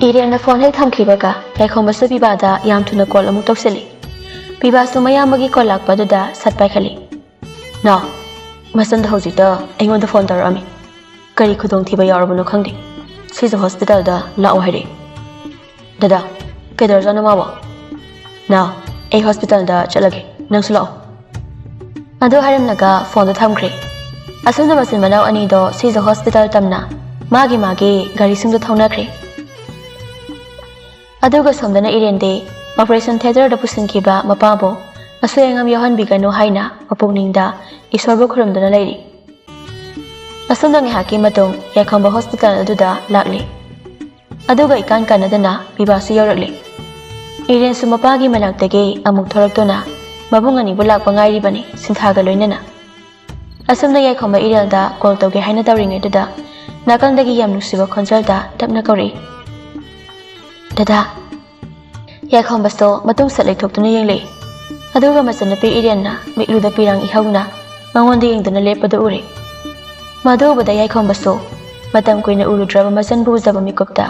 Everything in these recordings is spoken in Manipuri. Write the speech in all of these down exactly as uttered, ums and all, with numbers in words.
ꯏꯔꯦꯟꯅ ꯐꯣꯟ ꯍꯦꯛ ꯊꯝꯈꯤꯕꯒ ꯌꯥꯏꯈꯣꯝꯕꯁꯨ ꯕꯤꯕꯥꯗ ꯌꯥꯝ ꯊꯨꯅ ꯀꯣꯜ ꯑꯃꯨꯛ ꯇꯧꯁꯤꯜꯂꯤ꯫ ꯕꯤꯕꯥꯁꯨ ꯃꯌꯥꯝꯕꯒꯤ ꯀꯣꯜ ꯂꯥꯛꯄ ꯑꯗꯨꯗ ꯁꯠ ꯄꯥꯏꯈꯠꯂꯤ꯫ "ꯅꯥꯎ, ꯃꯆꯟꯗꯣ ꯍꯧꯖꯤꯛꯇ ꯑꯩꯉꯣꯟꯗ ꯐꯣꯟ ꯇꯧꯔꯛꯑꯝꯃꯤ꯫ ꯀꯔꯤ ꯈꯨꯗꯣꯡꯊꯤꯕ ꯌꯥꯎꯔꯕꯅꯣ ꯈꯪꯗꯦ꯫ ꯁꯤꯖ ꯍꯣꯁꯄꯤꯇꯥꯜꯗ ꯂꯥꯛꯑꯣ ꯍꯥꯏꯔꯛꯏ꯫ ꯗꯗꯥ, ꯀꯩꯗꯧꯔꯖꯥꯠꯅꯣ ꯃꯥꯕꯣ? ꯅꯥꯎ, ꯑꯩ ꯍꯣꯁꯄꯤꯇꯥꯜꯗ ꯆꯠꯂꯒꯦ, ꯅꯪꯁꯨ ꯂꯥꯛꯑꯣ꯫" ꯑꯗꯨ ꯍꯥꯏꯔꯝꯂꯒ ꯐꯣꯟꯗꯣ ꯊꯝꯈ꯭ꯔꯦ꯫ ꯑꯁꯨꯝꯅ ꯃꯆꯤꯟ ꯃꯅꯥꯎ ꯑꯅꯤꯗꯣ ꯁꯤꯖ ꯍꯣꯁꯄꯤꯇꯥꯜ ꯇꯝꯅ ꯃꯥꯒꯤ ꯃꯥꯒꯤ ꯒꯥꯔꯤꯁꯤꯡꯗ ꯊꯧꯅꯈ꯭ꯔꯦ꯫ ꯑꯗꯨꯒ ꯁꯣꯝꯗꯅ ꯏꯔꯦꯟꯗꯤ ꯑꯣꯄꯔꯦꯁꯟ ꯊꯤꯌꯦꯇꯔꯗ ꯄꯨꯁꯤꯟꯈꯤꯕ ꯃꯄꯥꯕꯨ ꯑꯁꯣꯏ ꯑꯉꯥꯝ ꯌꯥꯎꯍꯟꯕꯤꯒꯅꯨ ꯍꯥꯏꯅ ꯃꯄꯨꯛꯅꯤꯡꯗ ꯏꯁꯣꯔꯕꯨ ꯈꯨꯔꯨꯝꯗꯨꯅ ꯂꯩꯔꯤ꯫ ꯑꯁꯨꯝꯅ ꯉꯥꯏꯍꯥꯛꯀꯤ ꯃꯇꯨꯡ ꯌꯥꯏꯈꯣꯝꯕ ꯍꯣꯁꯄꯤꯇꯥꯜ ꯑꯗꯨꯗ ꯂꯥꯛꯂꯤ꯫ ꯑꯗꯨꯒ ꯏꯀꯥꯟ ꯀꯥꯟꯅꯗꯅ ꯕꯤꯕꯥꯁꯨ ꯌꯧꯔꯛꯂꯤ꯫ ꯏꯔꯦꯟꯁꯨ ꯃꯄꯥꯒꯤ ꯃꯅꯥꯛꯇꯒꯤ ꯑꯃꯨꯛ ꯊꯣꯔꯛꯇꯨꯅ ꯃꯕꯨꯡ ꯑꯅꯤꯕꯨ ꯂꯥꯛꯄ ꯉꯥꯏꯔꯤꯕꯅꯤ, ꯁꯤꯟꯊꯥꯒ ꯂꯣꯏꯅꯅ꯫ ꯑꯁꯨꯝꯅ ꯌꯥꯏꯈꯣꯝꯕ ꯏꯔꯦꯜꯗ ꯀꯣꯜ ꯇꯧꯒꯦ ꯍꯥꯏꯅ ꯇꯧꯔꯤꯉꯩꯗꯨꯗ ꯅꯥꯀꯜꯗꯒꯤ ꯌꯥꯝ ꯅꯨꯡꯁꯤꯕ ꯈꯣꯟꯖꯦꯜꯗ ꯇꯞꯅ ꯀꯧꯔꯛꯏ꯫ "ꯗꯗꯥ!" ꯌꯥꯏꯈꯣꯝꯕꯁꯨ ꯃꯇꯨꯡ ꯁꯠ ꯂꯩꯊꯣꯛꯇꯨꯅ ꯌꯦꯡꯂꯛꯏ꯫ ꯑꯗꯨꯒ ꯃꯆꯟꯅꯨꯄꯤ ꯏꯔꯦꯟꯅ ꯃꯤꯠꯂꯨꯗ ꯄꯤꯔꯥꯡ ꯏꯍꯧꯅ ꯃꯉꯣꯟꯗ ꯌꯦꯡꯗꯨꯅ ꯂꯦꯞꯄꯗꯨ ꯎꯔꯦ꯫ ꯃꯗꯨ ꯎꯕꯗ ꯌꯥꯏꯈꯣꯝꯕꯁꯨ ꯃꯇꯝ ꯀꯨꯏꯅ ꯎꯔꯨꯗ꯭ꯔꯕ ꯃꯆꯟꯕꯨ ꯎꯖꯕ ꯃꯤꯀꯨꯞꯇ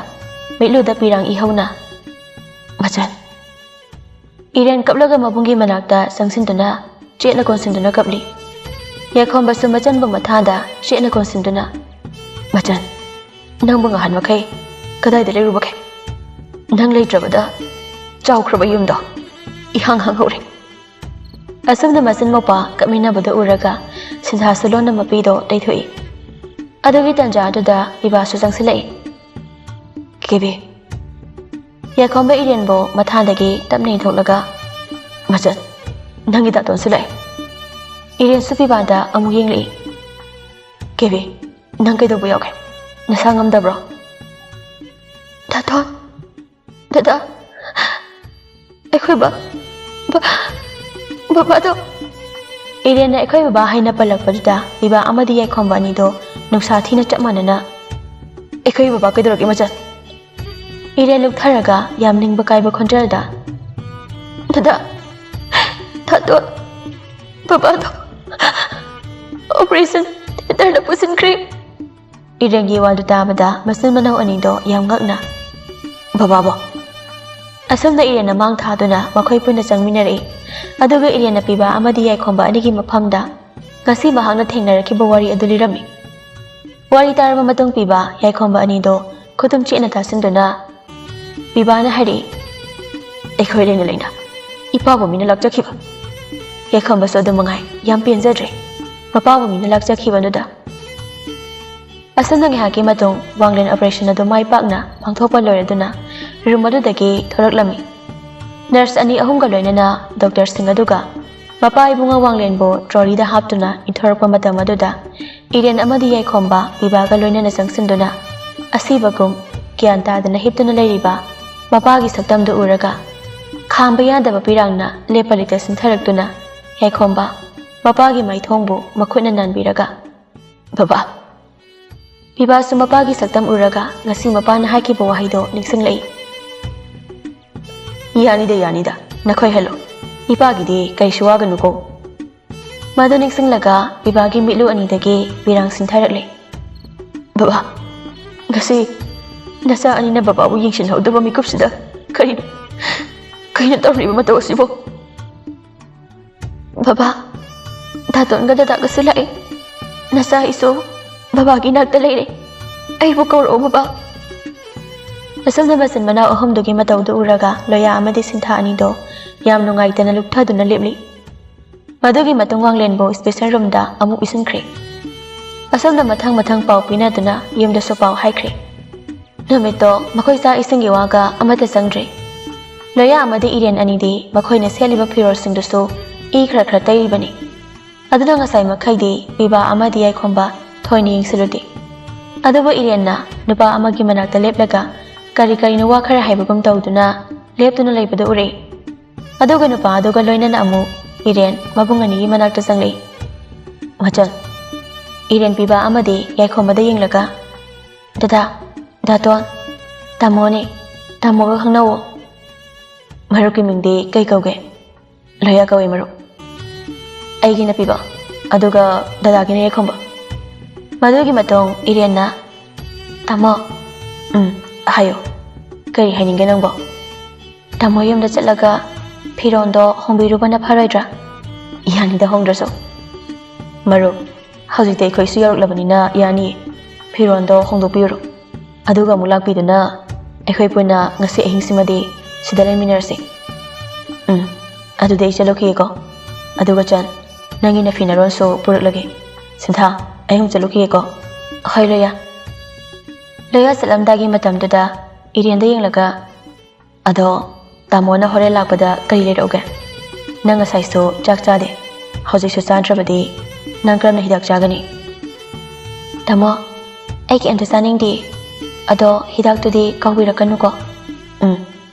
ꯃꯤꯠꯂꯨꯗ ꯄꯤꯔꯥꯡ ꯏꯍꯧꯅ, "ꯃꯆꯟ!" ꯏꯔꯦꯟ ꯀꯞꯂꯒ ꯃꯕꯨꯡꯒꯤ ꯃꯅꯥꯛꯇ ꯆꯪꯁꯤꯟꯗꯨꯅ ꯆꯦꯠꯅ ꯀꯣꯟꯁꯤꯟꯗꯨꯅ ꯀꯞꯂꯤ꯫ ꯌꯥꯏꯈꯣꯝꯕꯁꯨ ꯃꯆꯟꯕꯨ ꯃꯊꯥꯗ ꯆꯦꯠꯅ ꯀꯣꯟꯁꯤꯟꯗꯨꯅ, "ꯃꯆꯟ, ꯅꯪꯕꯨ ꯉꯍꯥꯟ ꯃꯈꯩ ꯀꯗꯥꯏꯗ ꯂꯩꯔꯨꯕꯒꯦ? ꯅꯪ ꯂꯩꯇ꯭ꯔꯕꯗ ꯆꯥꯎꯈ꯭ꯔꯕ ꯌꯨꯝꯗꯣ ꯏꯍꯥꯡ ꯍꯥꯡꯍꯧꯔꯦ꯫" ꯑꯁꯨꯝꯅ ꯃꯆꯤꯟ ꯃꯧꯄꯥ ꯀꯞꯃꯤꯟꯅꯕꯗꯨ ꯎꯔꯒ ꯁꯤꯟꯊꯥꯁꯨ ꯂꯣꯟꯅ ꯃꯄꯤꯗꯣ ꯇꯩꯊꯣꯛꯏ꯫ ꯑꯗꯨꯒꯤ ꯇꯟꯖꯥ ꯑꯗꯨꯗ ꯕꯤꯕꯥꯁꯨ ꯆꯪꯁꯤꯜꯂꯛꯏ꯫ "ꯀꯦꯕꯤ!" ꯌꯥꯏꯈꯣꯝꯕ ꯏꯔꯦꯟꯕꯨ ꯃꯊꯥꯗꯒꯤ ꯇꯞꯅ ꯏꯟꯊꯣꯛꯂꯒ, "ꯃꯆꯟ, ꯅꯪꯒꯤ ꯗꯥꯇꯣꯟꯁꯨ ꯂꯥꯛꯑꯦ꯫" ꯏꯔꯦꯟꯁꯨ ꯕꯤꯕꯥꯗ ꯑꯃꯨꯛ ꯌꯦꯡꯂꯛꯏ꯫ "ꯀꯦꯕꯤ, ꯅꯪ ꯀꯩꯗꯧꯕ ꯌꯥꯎꯒꯦ? ꯅꯁꯥ ꯉꯝꯗꯕ꯭ꯔꯣ?" "ꯗꯥꯇꯣꯟ, ꯗꯗꯥ, ꯑꯩꯈꯣꯏ ꯕꯥ, ꯕꯥ, ꯕꯕꯥꯗꯣ꯫" ꯏꯔꯦꯟꯅ "ꯑꯩꯈꯣꯏ ꯕꯕꯥ" ꯍꯥꯏꯅ ꯄꯜꯂꯛꯄꯗꯨꯗ ꯕꯤꯕꯥ ꯑꯃꯗꯤ ꯌꯥꯏꯈꯣꯝꯕ ꯑꯅꯤꯗꯣ ꯅꯨꯡꯁꯥ ꯊꯤꯅ ꯆꯞ ꯃꯥꯟꯅꯅ, "ꯑꯩꯈꯣꯏ ꯕꯕꯥ ꯀꯩꯗꯧꯔꯒꯦ ꯃꯆꯟ?" ꯏꯔꯦꯟ ꯂꯨꯞꯊꯔꯒ ꯌꯥꯝ ꯅꯤꯡꯕ ꯀꯥꯏꯕ ꯈꯣꯟꯖꯦꯜꯗ, "ꯗꯗꯥ, ꯗꯥꯇꯣꯟ, ꯕꯕꯥꯗꯣ ꯑꯣꯄꯔꯦꯁꯟ ꯊꯤꯌꯦꯇꯔꯗ ꯄꯨꯁꯤꯟꯈ꯭ꯔꯦ꯫" ꯏꯔꯦꯟꯒꯤ ꯋꯥꯗꯨ ꯇꯥꯕꯗ ꯃꯆꯤꯟ ꯃꯅꯥꯎ ꯑꯅꯤꯗꯣ ꯌꯥꯝ ꯉꯛꯅ, ꯕꯕꯥꯕꯣ꯫ ꯑꯁꯨꯝꯅ ꯏꯔꯦꯟꯅ ꯃꯥꯡ ꯊꯥꯗꯨꯅ ꯃꯈꯣꯏ ꯄꯨꯟꯅ ꯆꯪꯃꯤꯟꯅꯔꯛꯏ꯫ ꯑꯗꯨꯒ ꯏꯔꯦꯟꯅ ꯄꯤꯕꯥ ꯑꯃꯗꯤ ꯌꯥꯏꯈꯣꯝꯕ ꯑꯅꯤꯒꯤ ꯃꯐꯝꯗ ꯉꯁꯤ ꯃꯍꯥꯛꯅ ꯊꯦꯡꯅꯔꯛꯈꯤꯕ ꯋꯥꯔꯤ ꯑꯗꯨ ꯂꯤꯔꯝꯃꯤ꯫ ꯋꯥꯔꯤ ꯇꯥꯔꯕ ꯃꯇꯨꯡ ꯄꯤꯕꯥ ꯌꯥꯏꯈꯣꯝꯕ ꯑꯅꯤꯗꯣ ꯈꯨꯗꯨꯝ ꯆꯦꯠꯅ ꯇꯥꯁꯤꯟꯗꯨꯅ ꯄꯤꯕꯥꯅ ꯍꯥꯏꯔꯛꯏ, "ꯑꯩꯈꯣꯏ ꯂꯩꯅ ꯂꯩꯅ ꯏꯄꯥꯕꯨ ꯃꯤꯅ ꯂꯥꯛꯆꯈꯤꯕ, ꯌꯥꯏꯈꯣꯝꯕꯁꯨ ꯑꯗꯨ ꯃꯉꯥꯏ, ꯌꯥꯝ ꯄꯦꯟꯖꯗ꯭ꯔꯦ ꯃꯄꯥꯕꯨ ꯃꯤꯅ ꯂꯥꯛꯆꯈꯤꯕꯗꯨꯗ꯫" ꯑꯁꯨꯝꯅ ꯉꯥꯏꯍꯥꯛꯀꯤ ꯃꯇꯨꯡ ꯋꯥꯡꯂꯦꯟ operation ꯑꯗꯨ ꯃꯥꯏ ꯄꯥꯛꯅ ꯄꯥꯡꯊꯣꯛꯄ ꯂꯣꯏꯔꯗꯨꯅ room ꯑꯗꯨꯗꯒꯤ ꯊꯣꯔꯛꯂꯝꯃꯤ꯫ Nurse ꯑꯅꯤ ꯑꯍꯨꯝꯒ ꯂꯣꯏꯅꯅ doctorꯁꯤꯡ ꯑꯗꯨꯒ ꯃꯄꯥ ꯏꯕꯨꯡꯉꯣ ꯋꯥꯡꯂꯦꯟꯕꯨ trolleyꯗ ꯍꯥꯞꯇꯨꯅ ꯏꯟꯊꯣꯔꯛꯄ ꯃꯇꯝ ꯑꯗꯨꯗ ꯏꯔꯦꯟ ꯑꯃꯗꯤ ꯌꯥꯏꯈꯣꯝꯕ ꯄꯤꯕꯥꯒ ꯂꯣꯏꯅꯅ ꯆꯪꯁꯤꯟꯗꯨꯅ ꯑꯁꯤꯕꯒꯨꯝ ꯒ꯭ꯌꯥꯟ ꯇꯥꯗꯅ ꯍꯤꯞꯇꯨꯅ ꯂꯩꯔꯤꯕ ꯃꯄꯥꯒꯤ ꯁꯛꯇꯝꯗꯨ ꯎꯔꯒ ꯈꯥꯝꯕ ꯌꯥꯗꯕ ꯄꯤꯔꯥꯡꯅ ꯂꯦꯞꯄ ꯂꯩꯇ ꯁꯤꯟꯊꯔꯛꯇꯨꯅ ꯌꯥꯏꯈꯣꯝꯕ ꯃꯄꯥꯒꯤ ꯃꯥꯏꯊꯣꯡꯕꯨ ꯃꯈꯨꯠꯅ ꯅꯥꯟꯕꯤꯔꯒ, "ꯕꯕꯥ꯫" ꯄꯤꯕꯥꯁꯨ ꯃꯄꯥꯒꯤ ꯁꯛꯇꯝ ꯎꯔꯒ ꯉꯁꯤ ꯃꯄꯥꯅ ꯍꯥꯏꯈꯤꯕ ꯋꯥꯍꯩꯗꯣ ꯅꯤꯡꯁꯤꯡꯂꯛꯏ꯫ "ꯌꯥꯅꯤꯗ, ꯌꯥꯅꯤꯗ, ꯅꯈꯣꯏ ꯍꯜꯂꯣ꯫ ꯏꯄꯥꯒꯤꯗꯤ ꯀꯩꯁꯨ ꯋꯥꯒꯅꯨꯀꯣ꯫" ꯃꯗꯨ ꯅꯤꯡꯁꯤꯡꯂꯒ ꯄꯤꯕꯥꯒꯤ ꯃꯤꯠꯂꯨ ꯑꯅꯤꯗꯒꯤ ꯄꯤꯔꯥꯡ ꯁꯤꯟꯊꯔꯛꯂꯦ꯫ "ꯕꯕꯥ, ꯉꯁꯤ ꯅꯆꯥ ꯑꯅꯤꯅ ꯕꯕꯥꯕꯨ ꯌꯦꯡꯁꯤꯟꯍꯧꯗꯕ ꯃꯤꯀꯨꯞꯁꯤꯗ ꯀꯔꯤꯅꯣ, ꯀꯩꯅꯣ ꯇꯧꯔꯤꯕ ꯃꯇꯧ ꯑꯁꯤꯕꯣ?" "ꯕꯕꯥ, ꯗꯥꯇꯣꯟꯒ ꯗꯗꯥꯒꯁꯨ ꯂꯥꯛꯑꯦ꯫ ꯅꯆꯥ ꯑꯩꯁꯨ ꯕꯕꯥꯒꯤ ꯅꯥꯛꯇ ꯂꯩꯔꯦ꯫ ꯑꯩꯕꯨ ꯀꯧꯔꯛꯑꯣ, ꯕꯕꯥ꯫" ꯑꯁꯨꯝꯅ ꯃꯆꯤꯟ ꯃꯅꯥꯎ ꯑꯍꯨꯝꯗꯨꯒꯤ ꯃꯇꯧꯗꯨ ꯎꯔꯒ ꯂꯣꯌꯥ ꯑꯃꯗꯤ ꯁꯤꯟꯊꯥ ꯑꯅꯤꯗꯣ ꯌꯥꯝ ꯅꯨꯡꯉꯥꯏꯇꯅ ꯂꯨꯞꯊꯗꯨꯅ ꯂꯦꯞꯂꯤ꯫ ꯃꯗꯨꯒꯤ ꯃꯇꯨꯡ ꯋꯥꯡꯂꯦꯟꯕꯨ special roomꯗ ꯑꯃꯨꯛ ꯄꯤꯁꯤꯟꯈ꯭ꯔꯦ꯫ ꯑꯁꯨꯝꯅ ꯃꯊꯪ ꯃꯊꯪ ꯄꯥꯎ ꯄꯤꯅꯗꯨꯅ ꯌꯨꯝꯗꯁꯨ ꯄꯥꯎ ꯍꯥꯏꯈ꯭ꯔꯦ꯫ ꯅꯨꯃꯤꯠꯇꯣ ꯃꯈꯣꯏ ꯆꯥꯛ ꯏꯁꯤꯡꯒꯤ ꯋꯥꯒ ꯑꯃꯠꯇ ꯆꯪꯗ꯭ꯔꯦ꯫ ꯂꯣꯌꯥ ꯑꯃꯗꯤ ꯏꯔꯦꯟ ꯑꯅꯤꯗꯤ ꯃꯈꯣꯏꯅ ꯁꯦꯠꯂꯤꯕ ꯐꯤꯔꯣꯜꯁꯤꯡꯗꯨꯁꯨ ꯏ ꯈꯔ ꯈꯔ ꯇꯩꯔꯤꯕꯅꯤ꯫ ꯑꯗꯨꯅ ꯉꯁꯥꯏ ꯃꯈꯩꯗꯤ ꯄꯤꯕꯥ ꯑꯃꯗꯤ ꯌꯥꯏꯈꯣꯝꯕ ꯊꯣꯏꯅ ꯌꯦꯡꯁꯤꯜꯂꯨꯗꯦ꯫ ꯑꯗꯨꯕꯨ ꯏꯔꯦꯟꯅ ꯅꯨꯄꯥ ꯑꯃꯒꯤ ꯃꯅꯥꯛꯇ ꯂꯦꯞꯂꯒ ꯀꯔꯤ ꯀꯔꯤꯅꯣ ꯋꯥ ꯈꯔ ꯍꯥꯏꯕꯒꯨꯝ ꯇꯧꯗꯨꯅ ꯂꯦꯞꯇꯨꯅ ꯂꯩꯕꯗꯨ ꯎꯔꯦ꯫ ꯑꯗꯨꯒ ꯅꯨꯄꯥ ꯑꯗꯨꯒ ꯂꯣꯏꯅꯅ ꯑꯃꯨꯛ ꯏꯔꯦꯟ ꯃꯕꯨꯡ ꯑꯅꯤꯒꯤ ꯃꯅꯥꯛꯇ ꯆꯪꯂꯛꯏ꯫ ꯃꯆꯟ, ꯏꯔꯦꯟ ꯄꯤꯕꯥ ꯑꯃꯗꯤ ꯌꯥꯏꯈꯣꯝꯕꯗ ꯌꯦꯡꯂꯒ, "ꯗꯗꯥ, ꯗꯥꯇꯣꯟ, ꯇꯥꯃꯣꯅꯦ, ꯇꯥꯃꯣꯒ ꯈꯪꯅꯧꯋꯣ꯫" "ꯃꯔꯨꯞꯀꯤ ꯃꯤꯡꯗꯤ ꯀꯩ ꯀꯧꯒꯦ?" "ꯂꯣꯌꯥ ꯀꯧꯏ, ꯃꯔꯨꯞ꯫" "ꯑꯩꯒꯤꯅ ꯄꯤꯕꯥ, ꯑꯗꯨꯒ ꯗꯗꯥꯒꯤꯅ ꯌꯥꯏꯈꯣꯝꯕ꯫" ꯃꯗꯨꯒꯤ ꯃꯇꯨꯡ ꯏꯔꯦꯟꯅ, "ꯇꯥꯃꯣ꯫" "ꯎꯝ, ꯍꯥꯏꯌꯨ꯫" ꯀꯔꯤ ꯍꯥꯏꯅꯤꯡꯒꯦ ꯅꯪꯕꯣ? ꯇꯥꯃꯣ ꯌꯨꯝꯗ ꯆꯠꯂꯒ ꯐꯤꯔꯣꯟꯗꯣ ꯍꯣꯡꯕꯤꯔꯨꯕꯅ ꯐꯔꯣꯏꯗ꯭ꯔꯥ? ꯌꯥꯅꯤꯗ ꯍꯣꯡꯗ꯭ꯔꯁꯨ꯫ ꯃꯔꯨꯞ, ꯍꯧꯖꯤꯛꯇꯤ ꯑꯩꯈꯣꯏꯁꯨ ꯌꯧꯔꯛꯂꯕꯅꯤꯅ ꯌꯥꯅꯤꯌꯦ꯫ ꯐꯤꯔꯣꯟꯗꯣ ꯍꯣꯡꯗꯣꯛꯄꯤꯔꯨꯔꯣ꯫ ꯑꯗꯨꯒ ꯑꯃꯨꯛ ꯂꯥꯛꯄꯤꯗꯨꯅ ꯑꯩꯈꯣꯏ ꯄꯨꯟꯅ ꯉꯁꯤ ꯑꯍꯤꯡꯁꯤꯃꯗꯤ ꯁꯤꯗ ꯂꯩꯃꯤꯟꯅꯔꯁꯤ꯫ ꯎꯝ, ꯑꯗꯨꯗꯤ ꯑꯩ ꯆꯠꯂꯨꯈꯤꯒꯦꯀꯣ꯫ ꯑꯗꯨꯒ ꯆꯟ, ꯅꯪꯒꯤ ꯅꯐꯤ ꯅꯔꯣꯟꯁꯨ ꯄꯨꯔꯛꯂꯒꯦ꯫ ꯁꯤꯟꯊꯥ, ꯑꯩ ꯑꯃꯨꯛ ꯆꯠꯂꯨꯈꯤꯒꯦꯀꯣ꯫ ꯍꯣꯏ ꯂꯣꯌꯥ꯫ ꯂꯣꯌꯥ ꯆꯠꯂꯝꯗꯥꯏꯒꯤ ꯃꯇꯝꯗꯨꯗ ꯏꯔꯦꯟꯗ ꯌꯦꯡꯂꯒ, "ꯑꯗꯣ ꯇꯥꯃꯣꯅ ꯍꯣꯔꯦꯟ ꯂꯥꯛꯄꯗ ꯀꯔꯤ ꯂꯩꯔꯛꯎꯒꯦ? ꯅꯪ ꯉꯁꯥꯏꯁꯨ ꯆꯥꯛ ꯆꯥꯗꯦ, ꯍꯧꯖꯤꯛꯁꯨ ꯆꯥꯗ꯭ꯔꯕꯗꯤ ꯅꯪ ꯀꯔꯝꯅ ꯍꯤꯗꯥꯛ ꯆꯥꯒꯅꯤ?" "ꯇꯥꯃꯣ, ꯑꯩ ꯀꯩꯝꯇ ꯆꯥꯅꯤꯡꯗꯦ꯫ ꯑꯗꯣ ꯍꯤꯗꯥꯛꯇꯨꯗꯤ ꯀꯥꯎꯕꯤꯔꯛꯀꯅꯨꯀꯣ꯫" "ꯎꯝ,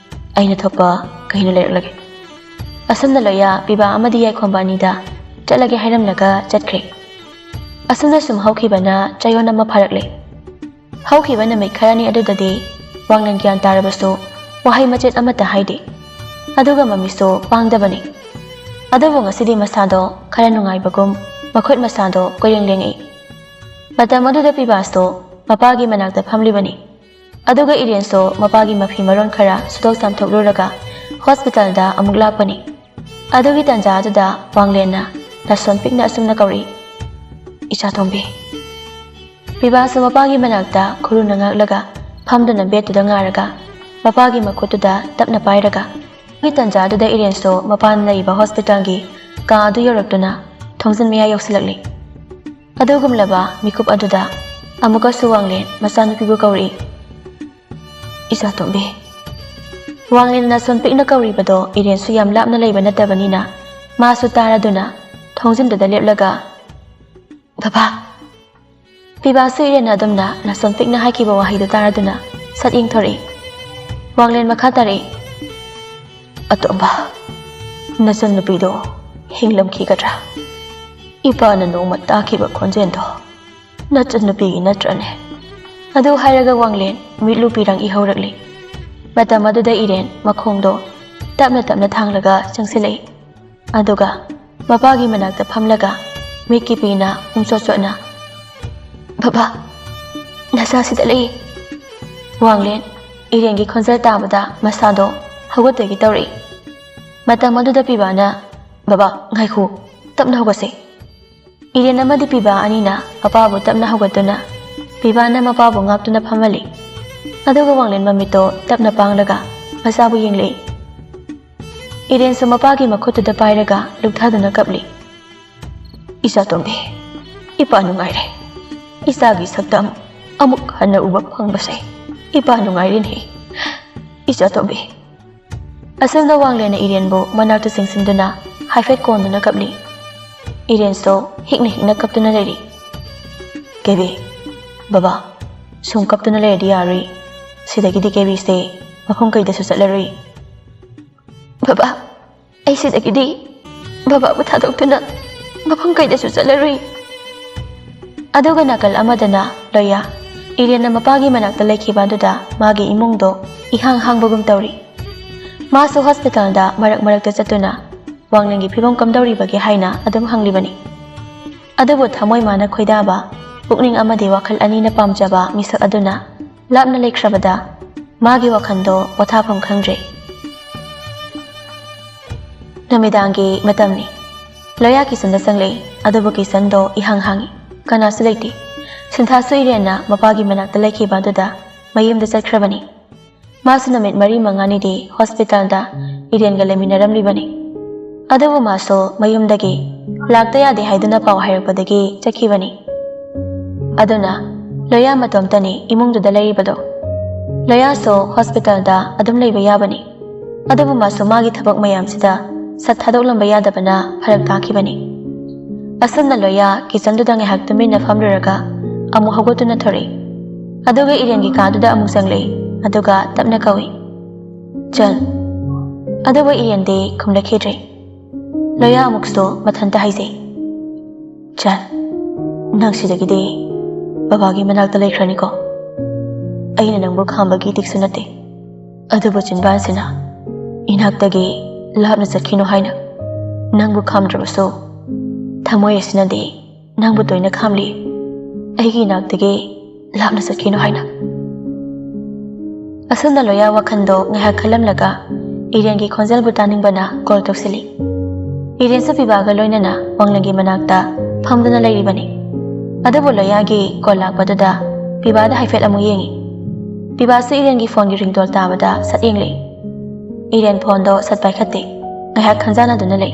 ꯑꯩꯅ ꯊꯣꯛꯄ ꯀꯩꯅꯣ ꯂꯩꯔꯛꯂꯒꯦ꯫" ꯑꯁꯨꯝꯅ ꯂꯣꯌꯥ ꯄꯤꯕꯥ ꯑꯃꯗꯤ ꯌꯥꯏꯈꯣꯝꯕ ꯑꯅꯤꯗ ꯆꯠꯂꯒꯦ ꯍꯥꯏꯔꯝꯂꯒ ꯆꯠꯈ꯭ꯔꯦ꯫ ꯑꯁꯨꯝꯅ ꯁꯨꯝ ꯍꯧꯈꯤꯕꯅ ꯆꯌꯣꯜ ꯑꯃ ꯐꯥꯔꯛꯂꯦ꯫ ꯍꯧꯈꯤꯕ ꯅꯨꯃꯤꯠ ꯈꯔꯅꯤ ꯑꯗꯨꯗꯗꯤ ꯋꯥꯡꯂꯦꯟ ꯒ꯭ꯌꯥꯟ ꯇꯥꯔꯕꯁꯨ ꯋꯥꯍꯩ ꯃꯆꯦꯠ ꯑꯃꯠꯇ ꯍꯥꯏꯗꯦ꯫ ꯑꯗꯨꯒ ꯃꯃꯤꯠꯁꯨ ꯄꯥꯡꯗꯕꯅꯤ꯫ ꯑꯗꯨꯕꯨ ꯉꯁꯤꯗꯤ ꯃꯁꯥꯗꯣ ꯈꯔ ꯅꯨꯡꯉꯥꯏꯕꯒꯨꯝ ꯃꯈꯨꯠ ꯃꯁꯥꯗꯣ ꯀꯣꯏꯔꯦꯡ ꯂꯦꯡꯉꯛꯏ꯫ ꯃꯇꯝ ꯑꯗꯨꯗ ꯄꯤꯕꯥꯁꯨ ꯃꯄꯥꯒꯤ ꯃꯅꯥꯛꯇ ꯐꯝꯂꯤꯕꯅꯤ꯫ ꯑꯗꯨꯒ ꯏꯔꯦꯟꯁꯨ ꯃꯄꯥꯒꯤ ꯃꯐꯤ ꯃꯔꯣꯟ ꯈꯔ ꯁꯨꯗꯣꯛ ꯆꯥꯝꯊꯣꯛꯂꯨꯔꯒ ꯍꯣꯁꯄꯤꯇꯥꯜꯗ ꯑꯃꯨꯛ ꯂꯥꯛꯄꯅꯤ꯫ ꯑꯗꯨꯒꯤ ꯇꯥꯟꯖꯥ ꯑꯗꯨꯗ ꯋꯥꯡꯂꯦꯟꯅ ꯅꯥꯁꯣꯟ ꯄꯤꯛꯅ ꯑꯁꯨꯝꯅ ꯀꯧꯔꯛꯏ, "ꯏꯆꯥꯇꯣꯝꯕꯤ꯫" ꯄꯤꯕꯥꯁꯨ ꯃꯄꯥꯒꯤ ꯃꯅꯥꯛꯇ ꯈꯨꯔꯨꯅ ꯉꯥꯛꯂꯒ ꯐꯝꯗꯨꯅ ꯕꯦꯠꯇꯨꯗ ꯉꯥꯔꯒ ꯃꯄꯥꯒꯤ ꯃꯈꯨꯠꯇꯨꯗ ꯇꯞꯅ ꯄꯥꯏꯔꯒ, ꯑꯗꯨꯒꯤ ꯇꯥꯟꯖꯥꯗꯨꯗ ꯏꯔꯦꯟꯁꯨ ꯃꯄꯥꯅ ꯂꯩꯔꯤꯕ ꯍꯣꯁꯄꯤꯇꯥꯜꯒꯤ ꯀꯥ ꯑꯗꯨ ꯌꯧꯔꯛꯇꯨꯅ ꯊꯣꯡꯖꯤꯟ ꯃꯌꯥ ꯌꯧꯁꯤꯜꯂꯛꯂꯤ꯫ ꯑꯗꯨꯒꯨꯝꯂꯕ ꯃꯤꯀꯨꯞ ꯑꯗꯨꯗ ꯑꯃꯨꯛꯀꯁꯨ ꯋꯥꯡꯂꯦꯟ ꯃꯆꯥꯅꯨꯄꯤꯕꯨ ꯀꯧꯔꯛꯏ, "ꯏꯆꯥꯇꯣꯝꯕꯤ꯫" ꯋꯥꯡꯂꯦꯟꯅ ꯁꯣꯟ ꯄꯤꯛꯅ ꯀꯧꯔꯤꯕꯗꯣ ꯏꯔꯦꯟꯁꯨ ꯌꯥꯝ ꯂꯥꯞꯅ ꯂꯩꯕ ꯅꯠꯇꯕꯅꯤꯅ ꯃꯥꯁꯨ ꯇꯥꯔꯗꯨꯅ ꯊꯣꯡꯖꯤꯟꯗꯨꯗ ꯂꯦꯞꯂꯒ, "ꯕꯕꯥ!" ꯄꯤꯕꯥꯁꯨ ꯏꯔꯦꯟꯅ ꯑꯗꯨꯝꯅ ꯅꯥꯁꯣꯟ ꯄꯤꯛꯅ ꯍꯥꯏꯈꯤꯕ ꯋꯥꯍꯩꯗꯨ ꯇꯥꯔꯗꯨꯅ ꯁꯠ ꯌꯦꯡꯊꯣꯔꯛꯏ꯫ ꯋꯥꯡꯂꯦꯟ ꯃꯈꯥ ꯇꯥꯔꯛꯏ, "ꯑꯇꯣꯝꯕ, ꯅꯆꯟꯅꯨꯄꯤꯗꯣ ꯍꯤꯡꯂꯝꯈꯤꯒꯗ꯭ꯔꯥ? ꯏꯄꯥꯅ ꯅꯣꯡꯃ ꯇꯥꯈꯤꯕ ꯈꯣꯟꯖꯦꯜꯗꯣ ꯅꯆꯟꯅꯨꯄꯤꯒꯤ ꯅꯠꯇ꯭ꯔꯅꯦ?" ꯑꯗꯨ ꯍꯥꯏꯔꯒ ꯋꯥꯡꯂꯦꯟ ꯃꯤꯠꯂꯨ ꯄꯤꯔꯪ ꯏꯍꯧꯔꯛꯂꯤ꯫ ꯃꯇꯝ ꯑꯗꯨꯗ ꯏꯔꯦꯟ ꯃꯈꯣꯡꯗꯣ ꯇꯞꯅ ꯇꯞꯅ ꯊꯥꯡꯂꯒ ꯆꯪꯁꯤꯜꯂꯛꯏ꯫ ꯑꯗꯨꯒ ꯃꯄꯥꯒꯤ ꯃꯅꯥꯛꯇ ꯐꯝꯂꯒ ꯃꯤꯠꯀꯤ ꯄꯤꯅ ꯄꯨꯡꯆꯣꯠ ꯆꯣꯠꯅ, "ꯕꯕꯥ, ꯅꯆꯥꯁꯤꯗ ꯂꯩ꯫" ꯋꯥꯡꯂꯦꯟ, ꯏꯔꯦꯟꯒꯤ ꯈꯣꯟꯖꯦꯜ ꯇꯥꯕꯗ ꯃꯁꯥꯗꯣ ꯍꯧꯒꯠꯇꯣꯏꯒꯤ ꯇꯧꯔꯛꯏ꯫ ꯃꯇꯝ ꯑꯗꯨꯗ ꯄꯤꯕꯥꯅ, "ꯕꯕꯥ, ꯉꯥꯏꯈꯣ, ꯇꯞꯅ ꯍꯧꯒꯠꯁꯦ꯫" ꯏꯔꯦꯟ ꯑꯃꯗꯤ ꯄꯤꯕꯥ ꯑꯅꯤꯅ ꯃꯄꯥꯕꯨ ꯇꯞꯅ ꯍꯧꯒꯠꯇꯨꯅ, ꯄꯤꯕꯥꯅ ꯃꯄꯥꯕꯨ ꯉꯥꯛꯇꯨꯅ ꯐꯝꯍꯜꯂꯤ꯫ ꯑꯗꯨꯒ ꯋꯥꯡꯂꯦꯟ ꯃꯃꯤꯠꯇꯣ ꯇꯞꯅ ꯄꯥꯡꯂꯒ ꯃꯆꯥꯕꯨ ꯌꯦꯡꯂꯛꯏ꯫ ꯏꯔꯦꯟꯁꯨ ꯃꯄꯥꯒꯤ ꯃꯈꯨꯠꯇꯨꯗ ꯄꯥꯏꯔꯒ ꯂꯨꯞꯊꯗꯨꯅ ꯀꯞꯂꯤ꯫ "ꯏꯆꯥꯇꯣꯝꯕꯤ, ꯏꯄꯥ ꯅꯨꯡꯉꯥꯏꯔꯦ꯫ ꯏꯆꯥꯒꯤ ꯁꯛꯇꯝ ꯑꯃꯨꯛ ꯍꯟꯅ ꯎꯕ ꯐꯪꯕꯁꯦ ꯏꯄꯥ ꯅꯨꯡꯉꯥꯏꯔꯤꯅꯦ, ꯏꯆꯥꯇꯣꯝꯕꯤ꯫" ꯑꯁꯨꯝꯅ ꯋꯥꯡꯂꯦꯟꯅ ꯏꯔꯦꯟꯕꯨ ꯃꯅꯥꯛꯇ ꯆꯤꯡꯁꯤꯟꯗꯨꯅ ꯍꯥꯏꯐꯦꯠ ꯀꯣꯟꯗꯨꯅ ꯀꯞꯂꯤ꯫ ꯏꯔꯦꯟꯁꯨ ꯍꯤꯛꯅ ꯍꯤꯛꯅ ꯀꯞꯇꯨꯅ ꯂꯩꯔꯤ꯫ "ꯀꯦꯕꯤ, ꯕꯕꯥ, ꯁꯨꯝ ꯀꯞꯇꯨꯅ ꯂꯩꯔꯗꯤ ꯌꯥꯔꯣꯏ꯫ ꯁꯤꯗꯒꯤꯗꯤ ꯀꯦꯕꯤꯁꯦ ꯃꯐꯝ ꯀꯩꯗꯁꯨ ꯆꯠꯂꯔꯣꯏ꯫" "ꯕꯕꯥ, ꯑꯩ ꯁꯤꯗꯒꯤꯗꯤ ꯕꯕꯥꯕꯨ ꯊꯥꯗꯣꯛꯇꯨꯅ ꯃꯐꯝ ꯀꯩꯗꯁꯨ ꯆꯠꯂꯔꯣꯏ꯫" ꯑꯗꯨꯒ ꯅꯥꯀꯜ ꯑꯃꯗꯅ ꯂꯣꯌꯥ, ꯏꯔꯦꯟꯅ ꯃꯄꯥꯒꯤ ꯃꯅꯥꯛꯇ ꯂꯩꯈꯤꯕ ꯑꯗꯨꯗ ꯃꯥꯒꯤ ꯏꯃꯨꯡꯗꯣ ꯏꯍꯥꯡ ꯍꯥꯡꯕꯒꯨꯝ ꯇꯧꯔꯤ꯫ ꯃꯥꯁꯨ ꯍꯣꯁꯄꯤꯇꯥꯜꯗ ꯃꯔꯛ ꯃꯔꯛꯇ ꯆꯠꯇꯨꯅ ꯋꯥꯡꯂꯦꯟꯒꯤ ꯐꯤꯕꯝ ꯀꯝꯗꯧꯔꯤꯕꯒꯦ ꯍꯥꯏꯅ ꯑꯗꯨꯝ ꯍꯪꯂꯤꯕꯅꯤ꯫ ꯑꯗꯨꯕꯨ ꯊꯃꯣꯏ ꯃꯥꯅ ꯈꯣꯏꯗꯥꯕ, ꯄꯨꯛꯅꯤꯡ ꯑꯃꯗꯤ ꯋꯥꯈꯜ ꯑꯅꯤꯅ ꯄꯥꯝꯖꯕ ꯃꯤꯁꯛ ꯑꯗꯨꯅ ꯂꯥꯞꯅ ꯂꯩꯈ꯭ꯔꯕꯗ ꯃꯥꯒꯤ ꯋꯥꯈꯜꯗꯣ ꯄꯣꯊꯥꯐꯝ ꯈꯪꯗ꯭ꯔꯦ꯫ ꯅꯨꯃꯤꯗꯥꯡꯒꯤ ꯃꯇꯝꯅꯤ꯫ ꯂꯣꯌꯥ ꯀꯤꯆꯟꯗ ꯆꯪꯂꯛꯏ, ꯑꯗꯨꯕꯨ ꯀꯤꯆꯟꯗꯣ ꯏꯍꯥꯡ ꯍꯥꯡꯏ, ꯀꯅꯥꯁꯨ ꯂꯩꯇꯦ꯫ ꯁꯤꯟꯊꯥꯁꯨ ꯏꯔꯦꯟꯅ ꯃꯄꯥꯒꯤ ꯃꯅꯥꯛꯇ ꯂꯩꯈꯤꯕ ꯑꯗꯨꯗ ꯃꯌꯨꯝꯗ ꯆꯠꯈ꯭ꯔꯕꯅꯤ꯫ ꯃꯥꯁꯨ ꯅꯨꯃꯤꯠ ꯃꯔꯤ ꯃꯉꯥꯅꯤꯗꯤ ꯍꯣꯁꯄꯤꯇꯥꯜꯗ ꯏꯔꯦꯟꯒ ꯂꯩꯃꯤꯟꯅꯔꯝꯂꯤꯕꯅꯤ꯫ ꯑꯗꯨꯕꯨ ꯃꯥꯁꯨ ꯃꯌꯨꯝꯗꯒꯤ ꯂꯥꯛꯇ ꯌꯥꯗꯦ ꯍꯥꯏꯗꯨꯅ ꯄꯥꯎ ꯍꯥꯏꯔꯛꯄꯗꯒꯤ ꯆꯠꯈꯤꯕꯅꯤ꯫ ꯑꯗꯨꯅ ꯂꯣꯌꯥ ꯃꯇꯣꯝꯇꯅꯤ ꯏꯃꯨꯡꯗꯨꯗ ꯂꯩꯔꯤꯕꯗꯣ꯫ ꯂꯣꯌꯥꯁꯨ ꯍꯣꯁꯄꯤꯇꯥꯜꯗ ꯑꯗꯨꯝ ꯂꯩꯕ ꯌꯥꯕꯅꯤ꯫ ꯑꯗꯨꯕꯨ ꯃꯥꯁꯨ ꯃꯥꯒꯤ ꯊꯕꯛ ꯃꯌꯥꯝꯁꯤꯗ ꯁꯛ ꯊꯥꯗꯣꯛꯂꯝꯕ ꯌꯥꯗꯕꯅ ꯐꯔꯛ ꯇꯥꯈꯤꯕꯅꯤ꯫ ꯑꯁꯨꯝꯅ ꯂꯣꯌꯥ ꯀꯤꯆꯟꯗꯨꯗ ꯉꯥꯏꯍꯥꯛ ꯇꯨꯃꯤꯟꯅ ꯐꯝꯂꯨꯔꯒ ꯑꯃꯨꯛ ꯍꯧꯒꯠꯇꯨꯅ ꯊꯣꯔꯛꯏ꯫ ꯑꯗꯨꯒ ꯏꯔꯦꯟꯒꯤ ꯀꯥꯗꯨꯗ ꯑꯃꯨꯛ ꯆꯪꯂꯛꯏ, ꯑꯗꯨꯒ ꯇꯞꯅ ꯀꯧꯏ, "ꯆꯟ꯫" ꯑꯗꯨꯕꯨ ꯏꯔꯦꯟꯗꯤ ꯈꯨꯝꯂꯛꯈꯤꯗ꯭ꯔꯦ꯫ ꯂꯣꯌꯥ ꯑꯃꯨꯛꯁꯨ ꯃꯊꯟꯇ ꯍꯥꯏꯖꯩ, "ꯆꯟ, ꯅꯪ ꯁꯤꯗꯒꯤꯗꯤ ꯕꯕꯥꯒꯤ ꯃꯅꯥꯛꯇ ꯂꯩꯈ꯭ꯔꯅꯤꯀꯣ꯫ ꯑꯩꯅ ꯅꯪꯕꯨ ꯈꯥꯝꯕꯒꯤ ꯏꯇꯤꯛꯁꯨ ꯅꯠꯇꯦ, ꯑꯗꯨꯕꯨ ꯆꯤꯟꯕꯥꯟꯁꯤꯅ ꯏꯅꯥꯛꯇꯒꯤ ꯂꯥꯞꯅ ꯆꯠꯈꯤꯅꯨ ꯍꯥꯏꯅ꯫ ꯅꯪꯕꯨ ꯈꯥꯝꯗ꯭ꯔꯕꯁꯨ ꯊꯃꯣꯏ ꯑꯁꯤꯅꯗꯤ ꯅꯪꯕꯨ ꯇꯣꯏꯅ ꯈꯥꯝꯂꯤ, ꯑꯩꯒꯤ ꯏꯅꯥꯛꯇꯒꯤ ꯂꯥꯞꯅ ꯆꯠꯈꯤꯅꯨ ꯍꯥꯏꯅ꯫" ꯑꯁꯨꯝꯅ ꯂꯣꯌꯥ ꯋꯥꯈꯜꯗꯣ ꯉꯥꯏꯍꯥꯛ ꯈꯜꯂꯝꯂꯒ ꯏꯔꯦꯟꯒꯤ ꯈꯣꯟꯖꯦꯜꯕꯨ ꯇꯥꯅꯤꯡꯕꯅ ꯀꯣꯜ ꯇꯧꯁꯤꯜꯂꯤ꯫ ꯏꯔꯦꯟꯁꯨ ꯄꯤꯕꯥꯒ ꯂꯣꯏꯅꯅ ꯋꯥꯡꯂꯪꯒꯤ ꯃꯅꯥꯛꯇ ꯐꯝꯗꯨꯅ ꯂꯩꯔꯤꯕꯅꯤ꯫ ꯑꯗꯨꯕꯨ ꯂꯣꯌꯥꯒꯤ ꯀꯣꯜ ꯂꯥꯛꯄꯗꯨꯗ ꯄꯤꯕꯥꯗ ꯍꯥꯏꯐꯦꯠ ꯑꯃꯨꯛ ꯌꯦꯡꯉꯤ꯫ ꯄꯤꯕꯥꯁꯨ ꯏꯔꯦꯟꯒꯤ ꯐꯣꯟꯒꯤ ꯔꯤꯡꯇꯣꯟ ꯇꯥꯕꯗ ꯁꯠ ꯌꯦꯡꯂꯛꯏ꯫ ꯏꯔꯦꯟ ꯐꯣꯟꯗꯣ ꯁꯠ ꯄꯥꯏꯈꯠꯇꯦ꯫ ꯉꯥꯏꯍꯥꯛ ꯈꯟꯖꯥꯟꯅꯗꯨꯅ ꯂꯩ꯫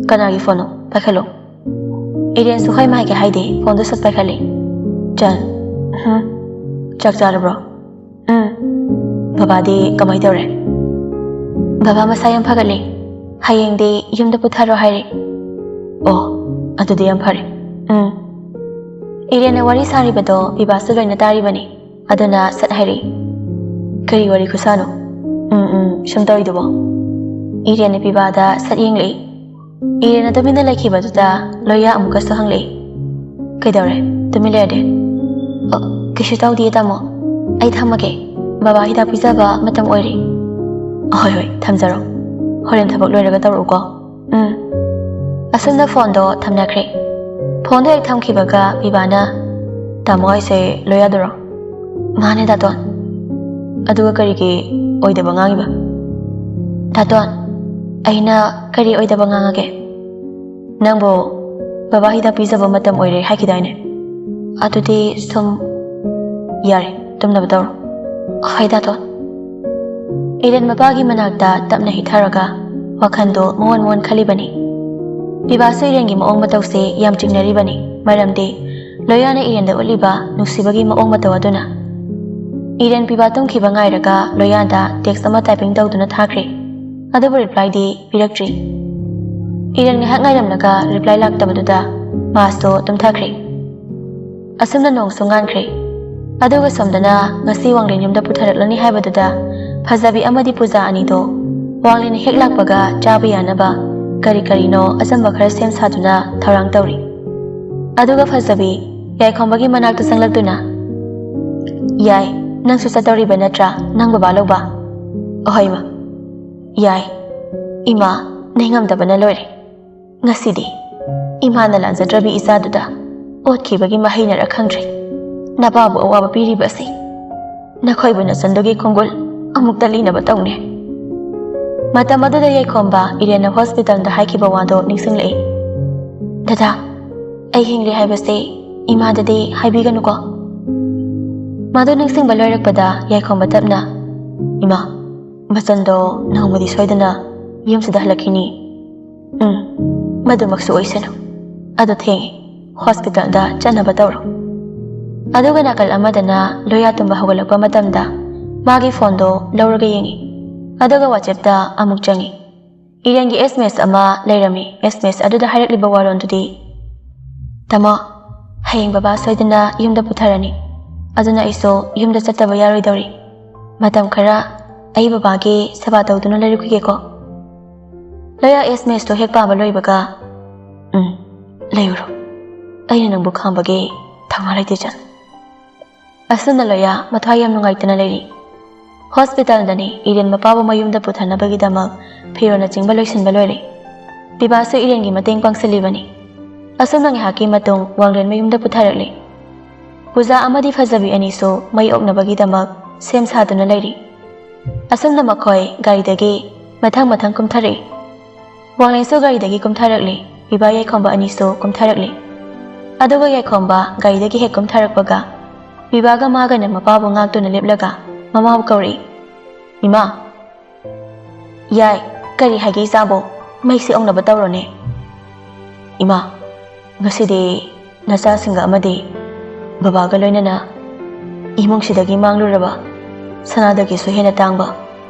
"ꯀꯅꯥꯒꯤ ꯐꯣꯟꯅꯣ? ꯄꯥꯏꯈꯠꯂꯣ꯫" ꯏꯔꯦꯟꯁꯨ ꯍꯣꯏ ꯃꯥꯏꯒꯦ ꯍꯥꯏꯗꯦ, ꯐꯣꯟꯗꯣ ꯁꯠ ꯄꯥꯏꯈꯠꯂꯤ꯫ "ꯆꯟ, ꯎꯝ, ꯆꯥꯛ ꯆꯥꯔꯕ꯭ꯔꯣ?" "ꯎꯝ꯫" "ꯕꯕꯥꯗꯤ ꯀꯃꯥꯏ ꯇꯧꯔꯦ?" "ꯕꯕꯥ ꯃꯁꯥ ꯌꯥꯝ ꯐꯒꯠꯂꯦ꯫ ꯍꯌꯦꯡꯗꯤ ꯌꯨꯝꯗ ꯄꯨꯊꯔꯣ ꯍꯥꯏꯔꯦ꯫" "ꯑꯣ, ꯑꯗꯨꯗꯤ ꯌꯥꯝ ꯐꯔꯦ꯫" "ꯎꯝ꯫" ꯏꯔꯦꯟꯅ ꯋꯥꯔꯤ ꯁꯥꯔꯤꯕꯗꯣ ꯄꯤꯕꯥꯁꯨ ꯂꯣꯏꯅ ꯇꯥꯔꯤꯕꯅꯤ꯫ ꯑꯗꯨꯅ ꯁꯠ ꯍꯥꯏꯔꯛꯏ, "ꯀꯔꯤ ꯋꯥꯔꯤ ꯈꯨꯁꯥꯅꯣ?" "ꯎꯝ, ꯎꯝ, ꯁꯨꯝ ꯇꯧꯔꯤꯗꯨꯕꯣ?" ꯏꯔꯦꯟꯅ ꯄꯤꯕꯥꯗ ꯁꯠ ꯌꯦꯡꯂꯛꯏ꯫ ꯏꯔꯦꯟꯅ ꯇꯨꯃꯤꯟꯅ ꯂꯩꯈꯤꯕꯗꯨꯗ ꯂꯣꯌꯥ ꯑꯃꯨꯛꯀꯁꯨ ꯍꯪꯂꯛꯏ, "ꯀꯩꯗꯧꯔꯦ? ꯇꯨꯃꯤꯟ ꯂꯩꯔꯗꯤ?" "ꯑ, ꯀꯩꯁꯨ ꯇꯧꯗꯤꯌꯦ, ꯇꯥꯃꯣ꯫ ꯑꯩ ꯊꯝꯃꯒꯦ꯫ ꯕꯕꯥ ꯍꯤꯗꯥꯛ ꯄꯤꯖꯕ ꯃꯇꯝ ꯑꯣꯏꯔꯦ꯫" "ꯍꯣꯏ, ꯍꯣꯏ, ꯊꯝꯖꯔꯣ꯫ ꯍꯣꯔꯦꯟ ꯊꯕꯛ ꯂꯣꯏꯔꯒ ꯇꯧꯔꯛꯎꯀꯣ꯫" "ꯎꯝ꯫" ꯑꯁꯨꯝꯅ ꯐꯣꯟꯗꯣ ꯊꯝꯅꯈ꯭ꯔꯦ꯫ ꯐꯣꯟꯗꯣ ꯍꯦꯛ ꯊꯝꯈꯤꯕꯒ ꯄꯤꯕꯥꯅ, "ꯇꯥꯃꯣ ꯍꯥꯏꯁꯦ ꯂꯣꯌꯥꯗꯨꯔꯣ?" "ꯃꯥꯅꯦ, ꯗꯥꯇꯣꯟ꯫" "ꯑꯗꯨꯒ ꯀꯔꯤꯒꯤ ꯑꯣꯏꯗꯕ ꯉꯥꯡꯉꯤꯕ?" "ꯗꯥꯇꯣꯟ, ꯑꯩꯅ ꯀꯔꯤ ꯑꯣꯏꯗꯕ ꯉꯥꯡꯉꯒꯦ? ꯅꯪꯕꯨ ꯕꯕꯥ ꯍꯤꯗꯥꯛ ꯄꯤꯖꯕ ꯃꯇꯝ ꯑꯣꯏꯔꯦ ꯍꯥꯏꯈꯤꯗꯥꯏꯅꯦ? ꯑꯗꯨꯗꯤ ꯁꯨꯝ, ꯌꯥꯔꯦ, ꯇꯨꯝꯅꯕ ꯇꯧꯔꯣ꯫" "ꯍꯣꯏ, ꯗꯥꯇꯣꯟ꯫" ꯏꯔꯦꯟ ꯃꯄꯥꯒꯤ ꯃꯅꯥꯛꯇ ꯇꯞꯅ ꯍꯤꯊꯔꯒ ꯋꯥꯈꯜꯗꯣ ꯃꯑꯣꯟ ꯃꯑꯣꯟ ꯈꯜꯂꯤꯕꯅꯤ꯫ ꯄꯤꯕꯥꯁꯨ ꯏꯔꯦꯟꯒꯤ ꯃꯑꯣꯡ ꯃꯇꯧꯁꯦ ꯌꯥꯝ ꯆꯤꯡꯅꯔꯤꯕꯅꯤ, ꯃꯔꯝꯗꯤ ꯂꯣꯌꯥꯅ ꯏꯔꯦꯟꯗ ꯎꯠꯂꯤꯕ ꯅꯨꯡꯁꯤꯕꯒꯤ ꯃꯑꯣꯡ ꯃꯇꯧ ꯑꯗꯨꯅ꯫ ꯏꯔꯦꯟ ꯄꯤꯕꯥ ꯇꯨꯝꯈꯤꯕ ꯉꯥꯏꯔꯒ ꯂꯣꯌꯥꯗ ꯇꯦꯛꯁ ꯑꯃ ꯇꯥꯏꯄꯤꯡ ꯇꯧꯗꯨꯅ ꯊꯥꯈ꯭ꯔꯦ꯫ ꯑꯗꯨꯕꯨ ꯔꯤꯄ꯭ꯂꯥꯏꯗꯤ ꯄꯤꯔꯛꯇ꯭ꯔꯤ꯫ ꯏꯔꯦꯟ ꯉꯥꯏꯍꯥꯛ ꯉꯥꯏꯔꯝꯂꯒ ꯔꯤꯄ꯭ꯂꯥꯏ ꯂꯥꯛꯇꯕꯗꯨꯗ ꯃꯥꯁꯨ ꯇꯨꯝꯊꯈ꯭ꯔꯦ꯫ ꯑꯁꯨꯝꯅ ꯅꯣꯡꯁꯨ ꯉꯥꯟꯈ꯭ꯔꯦ꯫ ꯑꯗꯨꯒ ꯁꯣꯝꯗꯅ ꯉꯁꯤ ꯋꯥꯡꯂꯦꯟ ꯌꯨꯝꯗ ꯄꯨꯊꯔꯛꯂꯅꯤ ꯍꯥꯏꯕꯗꯨꯗ ꯐꯖꯕꯤ ꯑꯃꯗꯤ ꯄꯨꯖꯥ ꯑꯅꯤꯗꯣ ꯋꯥꯡꯂꯦꯟ ꯍꯦꯛ ꯂꯥꯛꯄꯒ ꯆꯥꯕ ꯌꯥꯅꯕ ꯀꯔꯤ ꯀꯔꯤꯅꯣ ꯑꯆꯝꯕ ꯈꯔ ꯁꯦꯝ ꯁꯥꯗꯨꯅ ꯊꯧꯔꯥꯡ ꯇꯧꯔꯤ꯫ ꯑꯗꯨꯒ ꯐꯖꯕꯤ ꯌꯥꯏꯈꯣꯝꯕꯒꯤ ꯃꯅꯥꯛꯇ ꯆꯪꯂꯛꯇꯨꯅ, "ꯌꯥꯏ, ꯅꯪꯁꯨ ꯆꯠꯇꯧꯔꯤꯕ ꯅꯠꯇ꯭ꯔꯥ ꯅꯪ ꯕꯕꯥ ꯂꯧꯕ?" "ꯑꯍꯣꯏ ꯃꯥ꯫" "ꯌꯥꯏ, ꯏꯃꯥ, ꯅꯤꯡꯉꯝꯗꯕꯅ ꯂꯣꯏꯔꯦ꯫ ꯉꯁꯤꯗꯤ ꯏꯃꯥꯅ ꯂꯥꯟꯖꯗ꯭ꯔꯕꯤ ꯏꯆꯥꯗꯨꯗ ꯑꯣꯠꯈꯤꯕꯒꯤ ꯃꯍꯩꯅꯔ ꯈꯪꯗ꯭ꯔꯦ ꯅꯄꯥꯕꯨ ꯑꯋꯥꯕ ꯄꯤꯔꯤꯕ ꯑꯁꯤ꯫ ꯅꯈꯣꯏꯕꯨ ꯅꯆꯟꯗꯨꯒꯤ ꯈꯣꯡꯒꯨꯜ ꯑꯃꯨꯛꯇ ꯂꯤꯅꯕ ꯇꯧꯅꯦ꯫ ꯃꯇꯝ ꯑꯗꯨꯗ ꯌꯥꯏꯈꯣꯝꯕ ꯏꯔꯦꯟꯅ ꯍꯣꯁꯄꯤꯇꯥꯜꯗ ꯍꯥꯏꯈꯤꯕ ꯋꯥꯗꯣ ꯅꯤꯡꯁꯤꯡꯂꯛꯏ꯫ "ꯗꯗꯥ, ꯑꯩ ꯍꯤꯡꯂꯤ ꯍꯥꯏꯕꯁꯦ ꯏꯃꯥꯗꯗꯤ ꯍꯥꯏꯕꯤꯒꯅꯨꯀꯣ"꯫ ꯃꯗꯨ ꯅꯤꯡꯁꯤꯡꯕ ꯂꯣꯏꯔꯛꯄꯗ ꯌꯥꯏꯈꯣꯝꯕ ꯇꯞꯅ, "ꯏꯃꯥ, ꯃꯆꯟꯗꯣ ꯅꯣꯡꯃꯗꯤ ꯁꯣꯏꯗꯅ ꯌꯨꯝꯁꯤꯗ ꯍꯜꯂꯛꯈꯤꯅꯤ꯫ ꯎꯝ, ꯃꯗꯨꯃꯛꯁꯨ ꯑꯣꯏꯁꯅꯨ꯫ ꯑꯗꯨ ꯊꯦꯡꯉꯦ, ꯍꯣꯁꯄꯤꯇꯥꯜꯗ ꯆꯠꯅꯕ ꯇꯧꯔꯣ"꯫ ꯑꯗꯨꯒ ꯅꯥꯀꯜ ꯑꯃꯗꯅ ꯂꯣꯌꯥ ꯇꯨꯝꯕ ꯍꯧꯒꯠꯂꯛꯄ ꯃꯇꯝꯗ ꯃꯥꯒꯤ ꯐꯣꯟꯗꯣ ꯂꯧꯔꯒ ꯌꯦꯡꯉꯤ꯫ ꯑꯗꯨꯒ ꯋꯥꯆꯦꯞꯇ ꯑꯃꯨꯛ ꯆꯪꯉꯤ꯫ ꯏꯔꯦꯟꯒꯤ ꯑꯦꯁ ꯑꯦꯝ ꯑꯦꯁ ꯑꯃ ꯂꯩꯔꯝꯃꯤ꯫ ꯑꯦꯁ ꯑꯦꯝ ꯑꯦꯁ ꯑꯗꯨꯗ ꯍꯥꯏꯔꯛꯂꯤꯕ ꯋꯥꯔꯣꯜꯗꯨꯗꯤ, "ꯇꯥꯃꯣ, ꯍꯌꯦꯡ ꯕꯕꯥ ꯁꯣꯏꯗꯅ ꯌꯨꯝꯗ ꯄꯨꯊꯔꯅꯤ꯫ ꯑꯗꯨꯅ ꯑꯩꯁꯨ ꯌꯨꯝꯗ ꯆꯠꯇꯕ ꯌꯥꯔꯣꯏꯗꯧꯔꯤ꯫ ꯃꯇꯝ ꯈꯔ ꯑꯩ ꯕꯕꯥꯒꯤ ꯁꯦꯕꯥ ꯇꯧꯗꯨꯅ ꯂꯩꯔꯨꯈꯤꯒꯦꯀꯣ"꯫ ꯂꯣꯌꯥ ꯑꯦꯁ ꯑꯦꯝ ꯑꯦꯁꯇꯣ ꯍꯦꯛ ꯄꯥꯕ ꯂꯣꯏꯕꯒ, "ꯎꯝ, ꯂꯩꯔꯨꯔꯣ꯫ ꯑꯩꯅ ꯅꯪꯕꯨ ꯈꯥꯝꯕꯒꯤ ꯊꯧꯅꯥ ꯂꯩꯇꯦ, ꯆꯟ"꯫ ꯑꯁꯨꯝꯅ ꯂꯣꯌꯥ ꯃꯊ꯭ꯋꯥꯏ ꯌꯥꯝ ꯅꯨꯡꯉꯥꯏꯇꯅ ꯂꯩꯔꯤ꯫ ꯍꯣꯁꯄꯤꯇꯥꯜꯗꯅꯤ ꯏꯔꯦꯟ ꯃꯄꯥꯕꯨ ꯃꯌꯨꯝꯗ ꯄꯨꯊꯅꯕꯒꯤꯗꯃꯛ ꯐꯤꯔꯣꯜꯅꯆꯤꯡꯕ ꯂꯣꯏꯁꯤꯟꯕ ꯂꯣꯏꯔꯦ꯫ ꯕꯤꯕꯥꯁꯨ ꯏꯔꯦꯟꯒꯤ ꯃꯇꯦꯡ ꯄꯥꯡꯁꯤꯜꯂꯤꯕꯅꯤ꯫ ꯑꯁꯨꯝꯅ ꯉꯥꯏꯍꯥꯛꯀꯤ ꯃꯇꯨꯡ ꯋꯥꯡꯂꯦꯟ ꯃꯌꯨꯝꯗ ꯄꯨꯊꯔꯛꯂꯦ꯫ ꯄꯨꯖꯥ ꯑꯃꯗꯤ ꯐꯖꯕꯤ ꯑꯅꯤꯁꯨ ꯃꯩ ꯑꯣꯛꯅꯕꯒꯤꯗꯃꯛ ꯁꯦꯝ ꯁꯥꯗꯨꯅ ꯂꯩꯔꯤ꯫ ꯑꯁꯨꯝꯅ ꯃꯈꯣꯏ ꯒꯥꯔꯤꯗꯒꯤ ꯃꯊꯪ ꯃꯊꯪ ꯀꯨꯝꯊꯔꯛꯏ꯫ ꯋꯥꯡꯂꯦꯟꯁꯨ ꯒꯥꯔꯤꯗꯒꯤ ꯀꯨꯝꯊꯔꯛꯂꯤ꯫ ꯕꯤꯕꯥ ꯌꯥꯏꯈꯣꯝꯕ ꯑꯅꯤꯁꯨ ꯀꯨꯝꯊꯔꯛꯂꯤ꯫ ꯑꯗꯨꯒ ꯌꯥꯏꯈꯣꯝꯕ ꯒꯥꯔꯤꯗꯒꯤ ꯍꯦꯛ ꯀꯨꯝꯊꯔꯛꯄꯒ ꯕꯤꯕꯥꯒ ꯃꯥꯒꯅ ꯃꯄꯥꯕꯨ ꯉꯥꯛꯇꯨꯅ ꯂꯦꯞꯂꯒ ꯃꯃꯥꯕꯨ ꯀꯧꯔꯛꯏ, "ꯏꯃꯥ"꯫ "ꯌꯥꯏ, ꯀꯔꯤ ꯍꯥꯏꯒꯦ ꯏꯆꯥꯕꯣ? ꯃꯩꯁꯦ ꯑꯣꯛꯅꯕ ꯇꯧꯔꯣꯅꯦ"꯫ "ꯏꯃꯥ, ꯉꯁꯤꯗꯤ ꯅꯆꯥꯁꯤꯡꯒ ꯑꯃꯗꯤ ꯕꯕꯥꯒ ꯂꯣꯏꯅꯅ ꯏꯃꯨꯡꯁꯤꯗꯒꯤ ꯃꯥꯡꯂꯨꯔꯕ ꯁꯅꯥꯗꯒꯤꯁꯨ ꯍꯦꯟꯅ ꯇꯥꯡꯕ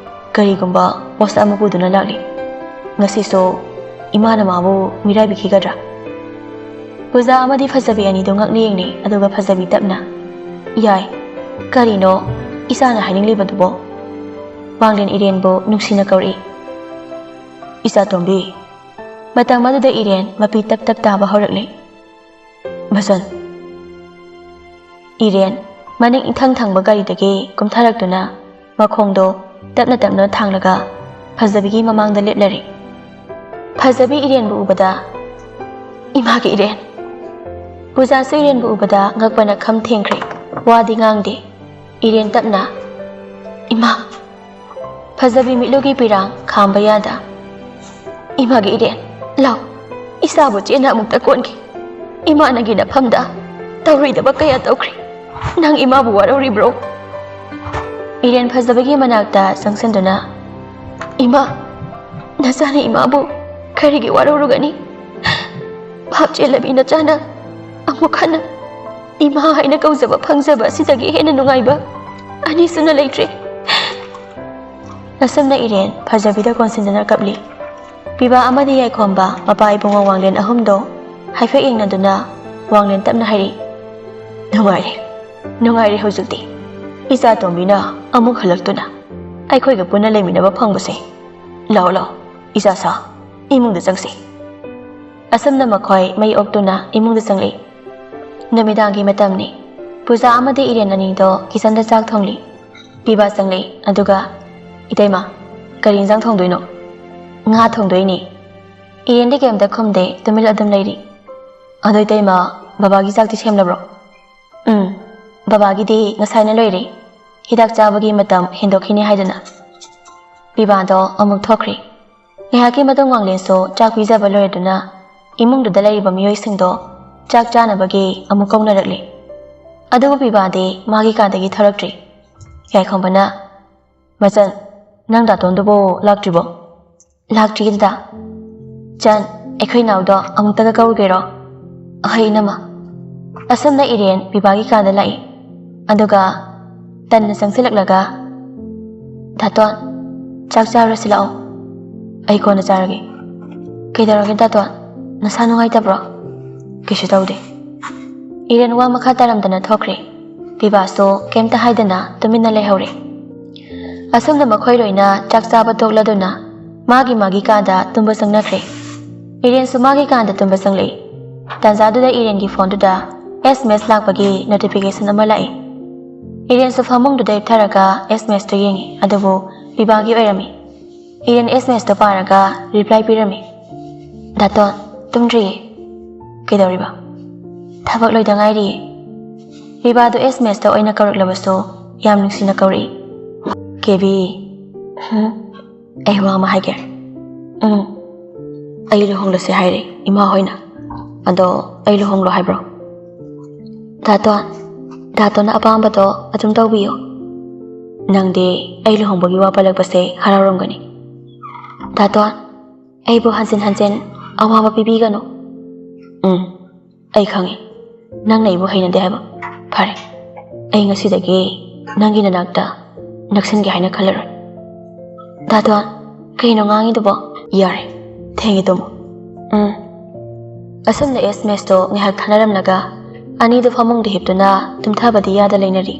ꯀꯔꯤꯒꯨꯝꯕ ꯄꯣꯠꯁꯛ ꯑꯃ ꯄꯨꯗꯨꯅ ꯂꯥꯛꯂꯤ꯫ ꯉꯁꯤꯁꯨ ꯏꯃꯥꯅ ꯃꯥꯕꯨ ꯃꯤꯔꯥꯏꯕꯤꯈꯤꯒꯗ꯭ꯔꯥ?" ꯄꯨꯖꯥ ꯑꯃꯗꯤ ꯐꯖꯕꯤ ꯑꯅꯤꯗꯨ ꯉꯛꯅ ꯌꯦꯡꯅꯩ, ꯑꯗꯨꯒ ꯐꯖꯕꯤ ꯇꯞꯅ, "ꯌꯥꯏ, ꯀꯔꯤꯅꯣ ꯏꯆꯥꯅ ꯍꯥꯏꯅꯤꯡꯂꯤꯕꯗꯨꯕꯣ?" ꯋꯥꯡꯂꯦꯟ ꯏꯔꯦꯟꯕꯨ ꯅꯨꯡꯁꯤꯅ ꯀꯧꯔꯛꯏ, "ꯏꯆꯥꯇꯣꯝꯕꯤ"꯫ ꯃꯇꯝ ꯑꯗꯨꯗ ꯏꯔꯦꯟ ꯃꯄꯤ ꯇꯞ ꯇꯞ ꯇꯥꯕ ꯍꯧꯔꯛꯂꯦ꯫ "ꯃꯆꯟ"꯫ ꯏꯔꯦꯟ ꯃꯅꯤꯡ ꯏꯊꯪ ꯊꯪꯕ ꯒꯥꯔꯤꯗꯒꯤ ꯀꯨꯝꯊꯔꯛꯇꯨꯅ ꯃꯈꯣꯡꯗꯣ ꯇꯞꯅ ꯇꯞꯅ ꯊꯥꯡꯂꯒ ꯐꯖꯕꯤꯒꯤ ꯃꯃꯥꯡꯗ ꯂꯦꯞꯂꯔꯦ꯫ ꯐꯖꯕꯤ ꯏꯔꯦꯟꯕꯨ ꯎꯕꯗ, "ꯏꯃꯥꯒꯤ ꯏꯔꯦꯟ!" ꯄꯨꯖꯥꯁꯨ ꯏꯔꯦꯟꯕꯨ ꯎꯕꯗ ꯉꯛꯄꯅ ꯈꯝ ꯊꯦꯡꯈ꯭ꯔꯦ꯫ ꯋꯥꯗꯤ ꯉꯥꯡꯗꯦ꯫ ꯏꯔꯦꯟ ꯇꯞꯅ, "ꯏꯃꯥ!" ꯐꯖꯕꯤ ꯃꯤꯠꯂꯨꯒꯤ ꯄꯤꯔꯥꯡ ꯈꯥꯝꯕ ꯌꯥꯗ, "ꯏꯃꯥꯒꯤ ꯏꯔꯦꯟ, ꯂꯥꯎ, ꯏꯆꯥꯕꯨ ꯆꯦꯟꯅ ꯑꯃꯨꯛꯇ ꯀꯣꯟꯒꯦ꯫ ꯏꯃꯥ ꯅꯪꯒꯤ ꯅꯐꯝꯗ ꯇꯧꯔꯣꯏꯗꯕ ꯀꯌꯥ ꯇꯧꯈ꯭ꯔꯦ꯫ ꯅꯪ ꯏꯃꯥꯕꯨ ꯋꯥꯔꯧꯔꯤꯕ꯭ꯔꯣ?" ꯏꯔꯦꯟ ꯐꯖꯕꯒꯤ ꯃꯅꯥꯛꯇ ꯆꯪꯁꯤꯟꯗꯨꯅ, "ꯏꯃꯥ, ꯅꯆꯥꯅ ꯏꯃꯥꯕꯨ ꯀꯔꯤꯒꯤ ꯋꯥꯔꯧꯔꯨꯒꯅꯤ? ꯚꯥꯞ ꯆꯦꯜꯂꯕꯤ ꯅꯆꯥꯅ ꯑꯃꯨꯛ ꯍꯟꯅ ꯏꯃꯥ ꯍꯥꯏꯅ ꯀꯧꯖꯕ ꯐꯪꯖꯕ ꯑꯁꯤꯗꯒꯤ ꯍꯦꯟꯅ ꯅꯨꯡꯉꯥꯏꯕ ꯑꯅꯤꯁꯨꯅ ꯂꯩꯇ꯭ꯔꯦ꯫" ꯑꯁꯨꯝꯅ ꯏꯔꯦꯟ ꯐꯖꯕꯤꯗ ꯀꯣꯟꯁꯤꯟꯗꯨꯅ ꯀꯞꯂꯤ꯫ ꯄꯤꯕꯥ ꯑꯃꯗꯤ ꯌꯥꯏꯈꯣꯝꯕ, ꯃꯄꯥ ꯏꯕꯨꯡꯉꯣ ꯋꯥꯡꯂꯦꯟ ꯑꯍꯨꯝꯗꯣ ꯍꯥꯏꯐꯦꯠ ꯌꯦꯡꯅꯗꯨꯅ ꯋꯥꯡꯂꯦꯟ ꯇꯞꯅ ꯍꯥꯏꯔꯤ, "ꯅꯨꯡꯉꯥꯏꯔꯦ, ꯅꯨꯡꯉꯥꯏꯔꯦ ꯍꯧꯖꯤꯛꯇꯤ꯫ ꯏꯆꯥ ꯇꯣꯝꯕꯤꯅ ꯑꯃꯨꯛ ꯍꯜꯂꯛꯇꯨꯅ ꯑꯩꯈꯣꯏꯒ ꯄꯨꯟꯅ ꯂꯩꯃꯤꯟꯅꯕ ꯐꯪꯕꯁꯦ꯫ ꯂꯥꯛꯑꯣ, ꯂꯥꯛꯑꯣ, ꯏꯆꯥ ꯁꯥ, ꯏꯃꯨꯡꯗ ꯆꯪꯁꯤ꯫" ꯑꯁꯨꯝꯅ ꯃꯈꯣꯏ ꯃꯩ ꯑꯣꯛꯇꯨꯅ ꯏꯃꯨꯡꯗ ꯆꯪꯂꯛꯏ꯫ ꯅꯨꯃꯤꯗꯥꯡꯒꯤ ꯃꯇꯝꯅꯤ꯫ ꯄꯨꯖꯥ ꯑꯃꯗꯤ ꯏꯔꯦꯟ ꯑꯅꯤꯗꯣ ꯀꯤꯆꯟꯗ ꯆꯥꯛ ꯊꯣꯡꯂꯤ꯫ ꯄꯤꯕꯥ ꯆꯪꯂꯛꯏ, ꯑꯗꯨꯒ, "ꯏꯇꯩꯃ, ꯀꯔꯤ ꯏꯟꯖꯥꯡ ꯊꯣꯡꯗꯣꯏꯅꯣ?" "ꯉꯥ ꯊꯣꯡꯗꯣꯏꯅꯤ꯫" ꯏꯔꯦꯟꯗꯤ ꯀꯩꯝꯇ ꯈꯨꯝꯗꯦ, ꯇꯨꯃꯤꯟ ꯑꯗꯨꯝ ꯂꯩꯔꯤ꯫ "ꯑꯗꯣ ꯏꯇꯩꯃ, ꯕꯕꯥꯒꯤ ꯆꯥꯛꯇꯤ ꯁꯦꯝꯂꯕ꯭ꯔꯣ?" "ꯎꯝ, ꯕꯕꯥꯒꯤꯗꯤ ꯉꯁꯥꯏꯅ ꯂꯣꯏꯔꯦ꯫ ꯍꯤꯗꯥꯛ ꯆꯥꯕꯒꯤ ꯃꯇꯝ ꯍꯦꯟꯗꯣꯛꯈꯤꯅꯤ ꯍꯥꯏꯗꯅ꯫" ꯄꯤꯕꯥꯗꯣ ꯑꯃꯨꯛ ꯊꯣꯛꯈ꯭ꯔꯦ꯫ ꯉꯥꯏꯍꯥꯛꯀꯤ ꯃꯇꯨꯡ ꯋꯥꯡꯂꯦꯟꯁꯨ ꯆꯥꯛ ꯄꯤꯖꯕ ꯂꯣꯏꯔꯗꯨꯅ ꯏꯃꯨꯡꯗꯨꯗ ꯂꯩꯔꯤꯕ ꯃꯤꯑꯣꯏꯁꯤꯡꯗꯣ ꯆꯥꯛ ꯆꯥꯅꯕꯒꯤ ꯑꯃꯨꯛ ꯀꯧꯅꯔꯛꯂꯦ꯫ ꯑꯗꯨꯕꯨ ꯄꯤꯕꯥꯗꯤ ꯃꯥꯒꯤ ꯀꯥꯗꯒꯤ ꯊꯣꯔꯛꯇ꯭ꯔꯤ꯫ ꯌꯥꯏꯈꯣꯝꯕꯅ, "ꯃꯆꯟ, ꯅꯪ ꯗꯥꯇꯣꯟꯗꯨꯕꯨ ꯂꯥꯛꯇ꯭ꯔꯤꯕꯣ?" "ꯂꯥꯛꯇ꯭ꯔꯤ ꯗꯗꯥ꯫" "ꯆꯟ, ꯑꯩꯈꯣꯏ ꯅꯥꯎꯗꯣ ꯑꯃꯨꯛꯇꯒ ꯀꯧꯔꯨꯒꯦꯔꯣ?" "ꯑꯍꯩ ꯏꯅꯝꯃ꯫" ꯑꯁꯨꯝꯅ ꯏꯔꯦꯟ ꯄꯤꯕꯥꯒꯤ ꯀꯥꯗ ꯂꯥꯛꯏ꯫ ꯑꯗꯨꯒ ꯇꯟꯅ ꯆꯪꯁꯤꯜꯂꯛꯂꯒ, "ꯗꯥꯇꯣꯟ, ꯆꯥꯛ ꯆꯥꯔꯨꯔꯁꯤ ꯂꯥꯛꯑꯣ꯫" "ꯑꯩ ꯀꯣꯟꯅ ꯆꯥꯔꯒꯦ꯫" "ꯀꯩꯗꯧꯔꯒꯦ ꯗꯥꯇꯣꯟ? ꯅꯁꯥ ꯅꯨꯡꯉꯥꯏꯇꯕ꯭ꯔꯣ?" "ꯀꯩꯁꯨ ꯇꯧꯗꯦ꯫" ꯏꯔꯦꯟ ꯋꯥ ꯃꯈꯥ ꯇꯥꯔꯝꯗꯅ ꯊꯣꯛꯈ꯭ꯔꯦ꯫ ꯄꯤꯕꯥꯁꯨ ꯀꯩꯝꯇ ꯍꯥꯏꯗꯅ ꯇꯨꯃꯤꯟꯅ ꯂꯩꯍꯧꯔꯦ꯫ ꯑꯁꯨꯝꯅ ꯃꯈꯣꯏ ꯂꯣꯏꯅ ꯆꯥꯛ ꯆꯥꯕ ꯇꯣꯛꯂꯗꯨꯅ ꯃꯥꯒꯤ ꯃꯥꯒꯤ ꯀꯥꯗ ꯇꯨꯝꯕ ꯆꯪꯅꯈ꯭ꯔꯦ꯫ ꯏꯔꯦꯟꯁꯨ ꯃꯥꯒꯤ ꯀꯥꯗ ꯇꯨꯝꯕ ꯆꯪꯂꯛꯏ꯫ ꯇꯥꯟꯖꯥꯗꯨꯗ ꯏꯔꯦꯟꯒꯤ ꯐꯣꯟꯗꯨꯗ ꯑꯦꯁ ꯑꯦꯝ ꯑꯦꯁ ꯂꯥꯛꯄꯒꯤ ꯅꯣꯇꯤꯐꯤꯀꯦꯁꯟ ꯑꯃ ꯂꯥꯛꯏ꯫ ꯏꯔꯦꯟꯁꯨ ꯐꯃꯨꯡꯗꯨꯗ ꯍꯤꯞꯊꯔꯒ ꯑꯦꯁ ꯑꯦꯝ ꯑꯦꯁꯇꯨ ꯌꯦꯡꯉꯤ, ꯑꯗꯨꯕꯨ ꯄꯤꯕꯥꯒꯤ ꯑꯣꯏꯔꯝꯃꯤ꯫ ꯏꯔꯦꯟ ꯑꯦꯁ ꯑꯦꯝ ꯑꯦꯁꯇꯨ ꯄꯥꯔꯒ ꯔꯤꯄ꯭ꯂꯥꯏ ꯄꯤꯔꯝꯃꯤ꯫ "ꯗꯥꯇꯣꯟ, ꯇꯨꯝꯗ꯭ꯔꯤꯌꯦ꯫" "ꯀꯩꯗꯧꯔꯤꯕ?" "ꯊꯕꯛ ꯂꯣꯏꯗ ꯉꯥꯏꯔꯤꯌꯦ꯫" ꯄꯤꯕꯥꯗꯨ ꯑꯦꯁ ꯑꯦꯝ ꯑꯦꯁꯇ ꯑꯣꯏꯅ ꯀꯧꯔꯛꯂꯕꯁꯨ ꯌꯥꯝ ꯅꯨꯡꯁꯤꯅ ꯀꯧꯔꯛꯏ꯫ "ꯀꯦꯕꯤ, ꯍꯨꯝ, ꯑꯩ ꯋꯥ ꯑꯃ ꯍꯥꯏꯒꯦ꯫ ꯎꯝ, ꯑꯩ ꯂꯨꯍꯣꯡꯂꯁꯦ ꯍꯥꯏꯔꯦ ꯏꯃꯥ ꯍꯣꯏꯅ꯫ ꯑꯗꯣ ꯑꯩ ꯂꯨꯍꯣꯡꯂꯣ ꯍꯥꯏꯕ꯭ꯔꯣ?" "ꯗꯥꯇꯣꯟ, ꯗꯥꯇꯣꯟꯅ ꯑꯄꯥꯝꯕꯗꯣ ꯑꯗꯨꯝ ꯇꯧꯕꯤꯌꯣ꯫ ꯅꯪꯗꯤ ꯑꯩ ꯂꯨꯍꯣꯡꯕꯒꯤ ꯋꯥ ꯄꯜꯂꯛꯄꯁꯦ ꯍꯔꯥꯎꯔꯝꯒꯅꯤ꯫" "ꯗꯥꯇꯣꯟ, ꯑꯩꯕꯨ ꯍꯟꯖꯤꯟ ꯍꯟꯖꯤꯟ ꯑꯋꯥꯕ ꯄꯤꯕꯤꯒꯅꯨ꯫" "ꯎꯝ, ꯑꯩ ꯈꯪꯉꯤ꯫ ꯅꯪꯅ ꯑꯩꯕꯨ ꯍꯩꯅꯗꯦ ꯍꯥꯏꯕ꯫ ꯐꯔꯦ, ꯑꯩ ꯉꯁꯤꯗꯒꯤ ꯅꯪꯒꯤ ꯅꯅꯥꯛꯇ ꯅꯛꯁꯤꯟꯒꯦ ꯍꯥꯏꯅ ꯈꯜꯂꯔꯣꯏ꯫" "ꯗꯥꯇꯣꯟ, ꯀꯩꯅꯣ ꯉꯥꯡꯉꯤꯗꯨꯕꯣ?" "ꯌꯥꯔꯦ, ꯊꯦꯡꯉꯦ, ꯇꯨꯝꯃꯣ꯫" "ꯎꯝ꯫" ꯑꯁꯨꯝꯅ ꯑꯦꯁ ꯃꯦꯁꯇꯣ ꯉꯥꯏꯍꯥꯛ ꯊꯥꯅꯔꯝꯂꯒ ꯑꯅꯤꯗꯨ ꯐꯃꯨꯡꯗ ꯍꯤꯞꯇꯨꯅ ꯇꯨꯝꯊꯕꯗꯤ ꯌꯥꯗ ꯂꯩꯅꯔꯤ꯫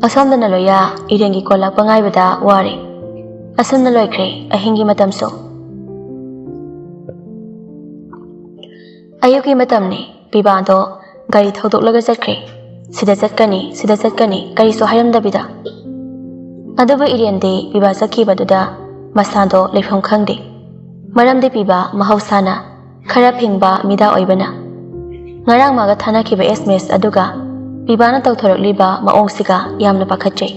ꯑꯁꯣꯝꯗꯅ ꯂꯣꯏꯌꯥ ꯏꯔꯦꯟꯒꯤ ꯀꯣꯜ ꯂꯥꯛꯄ ꯉꯥꯏꯕꯗ ꯋꯥꯔꯦ꯫ ꯑꯁꯨꯝꯅ ꯂꯣꯏꯈ꯭ꯔꯦ ꯑꯍꯤꯡꯒꯤ ꯃꯇꯝꯁꯨ꯫ ꯑꯌꯨꯛꯀꯤ ꯃꯇꯝꯅꯤ꯫ ꯄꯤꯕꯥꯗꯣ ꯒꯥꯔꯤ ꯊꯧꯗꯣꯛꯂꯒ ꯆꯠꯈ꯭ꯔꯦ꯫ ꯁꯤꯗ ꯆꯠꯀꯅꯤ, ꯁꯤꯗ ꯆꯠꯀꯅꯤ, ꯀꯔꯤꯁꯨ ꯍꯥꯏꯔꯝꯗꯕꯤꯗ꯫ ꯑꯗꯨꯕꯨ ꯏꯔꯦꯟꯗꯤ ꯄꯤꯕꯥ ꯆꯠꯈꯤꯕꯗꯨꯗ ꯃꯁꯥꯗꯣ ꯂꯩꯐꯝ ꯈꯪꯗꯦ꯫ ꯃꯔꯝꯗꯤ ꯄꯤꯕꯥ ꯃꯍꯧꯁꯥꯅ ꯈꯔ ꯐꯤꯡꯕ ꯃꯤꯗꯥ ꯑꯣꯏꯕꯅ꯫ ꯉꯔꯥꯡ ꯃꯥꯒ ꯊꯥꯅꯈꯤꯕ ꯑꯦꯁ ꯃꯦꯁ ꯑꯗꯨꯒ ꯄꯤꯕꯥꯅ ꯇꯧꯊꯣꯔꯛꯂꯤꯕ ꯃꯑꯣꯡꯁꯤꯒ ꯌꯥꯝꯅ ꯄꯥꯈꯠꯆꯩ꯫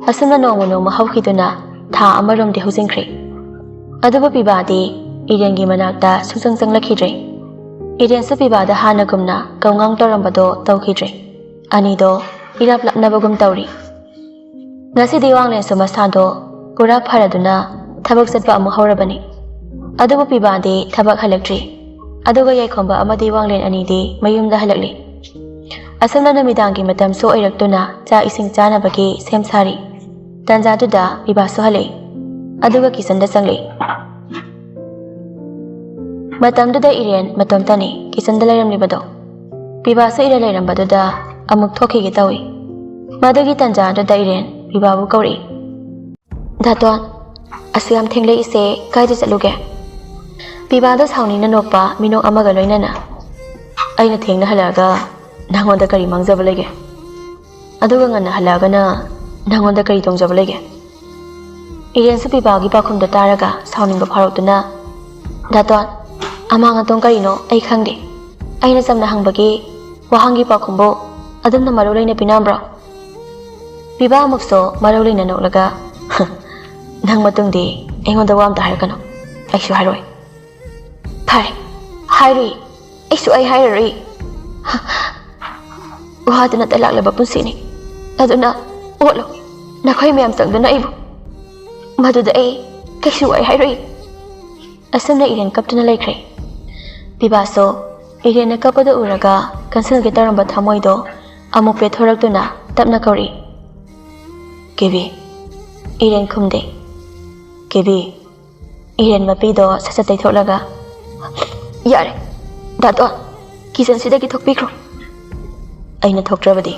ꯑꯁꯨꯝꯅ ꯅꯣꯡꯃ ꯅꯣꯡꯃ ꯍꯧꯈꯤꯗꯨꯅ ꯊꯥ ꯑꯃꯔꯣꯝꯗꯤ ꯍꯧꯖꯤꯟꯈ꯭ꯔꯦ꯫ ꯑꯗꯨꯕꯨ ꯄꯤꯕꯥꯗꯤ ꯏꯔꯦꯟꯒꯤ ꯃꯅꯥꯛꯇ ꯁꯨꯡꯆꯪ ꯆꯪꯂꯛꯈꯤꯗ꯭ꯔꯦ꯫ ꯏꯔꯦꯟꯁꯨ ꯄꯤꯕꯥꯗ ꯍꯥꯟꯅꯒꯨꯝꯅ ꯀꯧꯉꯥꯡ ꯇꯧꯔꯝꯕꯗꯣ ꯇꯧꯈꯤꯗ꯭ꯔꯦ꯫ ꯑꯅꯤꯗꯣ ꯏꯔꯥꯞ ꯂꯥꯞꯅꯕꯒꯨꯝ ꯇꯧꯔꯤ꯫ ꯉꯁꯤꯗꯤ ꯋꯥꯡꯂꯦꯟꯁꯨ ꯃꯁꯥꯗꯣ ꯄꯨꯔꯥ ꯐꯔꯗꯨꯅ ꯊꯕꯛ ꯆꯠꯄ ꯑꯃꯨꯛ ꯍꯧꯔꯕꯅꯤ꯫ ꯑꯗꯨꯕꯨ ꯄꯤꯕꯥꯗꯤ ꯊꯕꯛ ꯍꯜꯂꯛꯇ꯭ꯔꯤ꯫ ꯑꯗꯨꯒ ꯌꯥꯏꯈꯣꯝꯕ ꯑꯃꯗꯤ ꯋꯥꯡꯂꯦꯟ ꯑꯅꯤꯗꯤ ꯃꯌꯨꯝꯗ ꯍꯜꯂꯛꯂꯤ꯫ ꯑꯁꯨꯝꯅ ꯅꯨꯃꯤꯗꯥꯡꯒꯤ ꯃꯇꯝꯁꯨ ꯑꯣꯏꯔꯛꯇꯨꯅ ꯆꯥꯛ ꯏꯁꯤꯡ ꯆꯥꯅꯕꯒꯤ ꯁꯦꯝ ꯁꯥꯔꯤ꯫ ꯇꯟꯖꯥꯗꯨꯗ ꯄꯤꯕꯥꯁꯨ ꯍꯜꯂꯛꯏ꯫ ꯑꯗꯨꯒ ꯀꯤꯆꯟꯗ ꯆꯪꯂꯛꯏ꯫ ꯃꯇꯝꯗꯨꯗ ꯏꯔꯦꯟ ꯃꯇꯣꯝꯇꯅꯤ ꯀꯤꯆꯟꯗ ꯂꯩꯔꯝꯂꯤꯕꯗꯣ꯫ ꯄꯤꯕꯥꯁꯨ ꯏꯔꯦꯟ ꯂꯩꯔꯝꯕꯗꯨꯗ ꯑꯃꯨꯛ ꯊꯣꯛꯈꯤꯒꯦ ꯇꯧꯏ꯫ ꯃꯗꯨꯒꯤ ꯇꯟꯖꯥꯗꯨꯗ ꯏꯔꯦꯟ ꯄꯤꯕꯥꯕꯨ ꯀꯧꯔꯛꯏ꯫ "ꯗꯥꯇꯣꯟ, ꯑꯁꯨꯛ ꯌꯥꯝ ꯊꯦꯡꯂꯛꯏꯁꯦ ꯀꯥꯏꯗ ꯆꯠꯂꯨꯒꯦ?" ꯄꯤꯕꯥꯗꯣ ꯁꯥꯎꯅꯤꯡꯅ ꯅꯣꯛꯄ ꯃꯤꯅꯣꯛ ꯑꯃꯒ ꯂꯣꯏꯅꯅ꯫ "ꯑꯩꯅ ꯊꯦꯡꯅ ꯍꯜꯂꯛꯑꯒ ꯅꯪꯉꯣꯟꯗ ꯀꯔꯤ ꯃꯥꯡꯖꯕ ꯂꯩꯒꯦ? ꯑꯗꯨꯒ ꯉꯟꯅ ꯍꯜꯂꯛꯑꯒꯅ ꯅꯪꯉꯣꯟꯗ ꯀꯔꯤ ꯇꯣꯡꯖꯕ ꯂꯩꯒꯦ?" ꯏꯔꯦꯟꯁꯨ ꯄꯤꯕꯥꯒꯤ ꯄꯥꯎꯈꯨꯝꯗꯣ ꯇꯥꯔꯒ ꯁꯥꯎꯅꯤꯡꯕ ꯐꯥꯎꯔꯛꯇꯨꯅ, "ꯗꯥꯇꯣꯟ, ꯑꯃꯥꯡ ꯑꯇꯣꯡ ꯀꯔꯤꯅꯣ ꯑꯩ ꯈꯪꯗꯦ꯫ ꯑꯩꯅ ꯆꯝꯅ ꯍꯪꯕꯒꯤ ꯋꯥꯍꯪꯒꯤ ꯄꯥꯎꯈꯨꯝꯕꯨ ꯑꯗꯨꯝꯅ ꯃꯔꯨ ꯂꯩꯅ ꯄꯤꯅꯕ꯭ꯔꯣ?" ꯄꯤꯕꯥ ꯑꯃꯨꯛꯁꯨ ꯃꯔꯧ ꯂꯩꯅ ꯅꯣꯛꯂꯒ, "ꯅꯪ ꯃꯇꯨꯡꯗꯤ ꯑꯩꯉꯣꯟꯗ ꯋꯥ ꯑꯝꯇ ꯍꯥꯏꯔꯛꯀꯅꯨ, ꯑꯩꯁꯨ ꯍꯥꯏꯔꯣꯏ꯫" "ꯐꯔꯦ, ꯍꯥꯏꯔꯨꯏ, ꯑꯩꯁꯨ ꯑꯩ ꯍꯥꯏꯔꯔꯣꯏ꯫ ꯋꯥꯗꯨꯅꯇ ꯂꯥꯛꯂꯕ ꯄꯨꯟꯁꯤꯅꯤ, ꯑꯗꯨꯅ ꯑꯣꯠꯂꯣ, ꯅꯈꯣꯏ ꯃꯌꯥꯝ ꯆꯪꯗꯨꯅ ꯑꯩꯕꯨ꯫ ꯃꯗꯨꯗ ꯑꯩ ꯀꯩꯁꯨ ꯑꯩ ꯍꯥꯏꯔꯣꯏ꯫" ꯑꯁꯨꯝꯅ ꯏꯔꯦꯟ ꯀꯞꯇꯨꯅ ꯂꯩꯈ꯭ꯔꯦ꯫ ꯄꯤꯕꯥꯁꯨ ꯏꯔꯦꯟꯅ ꯀꯞꯄꯗ ꯎꯔꯒ ꯀꯟꯁꯤꯜꯒꯦ ꯇꯧꯔꯝꯕ ꯊꯃꯣꯏꯗꯣ ꯑꯃꯨꯛ ꯄꯦꯠꯊꯣꯔꯛꯇꯨꯅ ꯇꯞꯅ ꯀꯧꯔꯛꯏ, "ꯀꯦꯕꯤ꯫" ꯏꯔꯦꯟ ꯈꯨꯝꯗꯦ꯫ "ꯀꯦꯕꯤ꯫" ꯏꯔꯦꯟ ꯃꯄꯤꯗꯣ ꯁꯠ ꯁꯠ ꯇꯩꯊꯣꯛꯂꯒ, "ꯌꯥꯔꯦ, ꯗꯥꯇꯣꯟ, ꯀꯤꯆꯟꯁꯤꯗꯒꯤ ꯊꯣꯛꯄꯤꯈ꯭ꯔꯣ꯫" "ꯑꯩꯅ ꯊꯣꯛꯇ꯭ꯔꯕꯗꯤ?"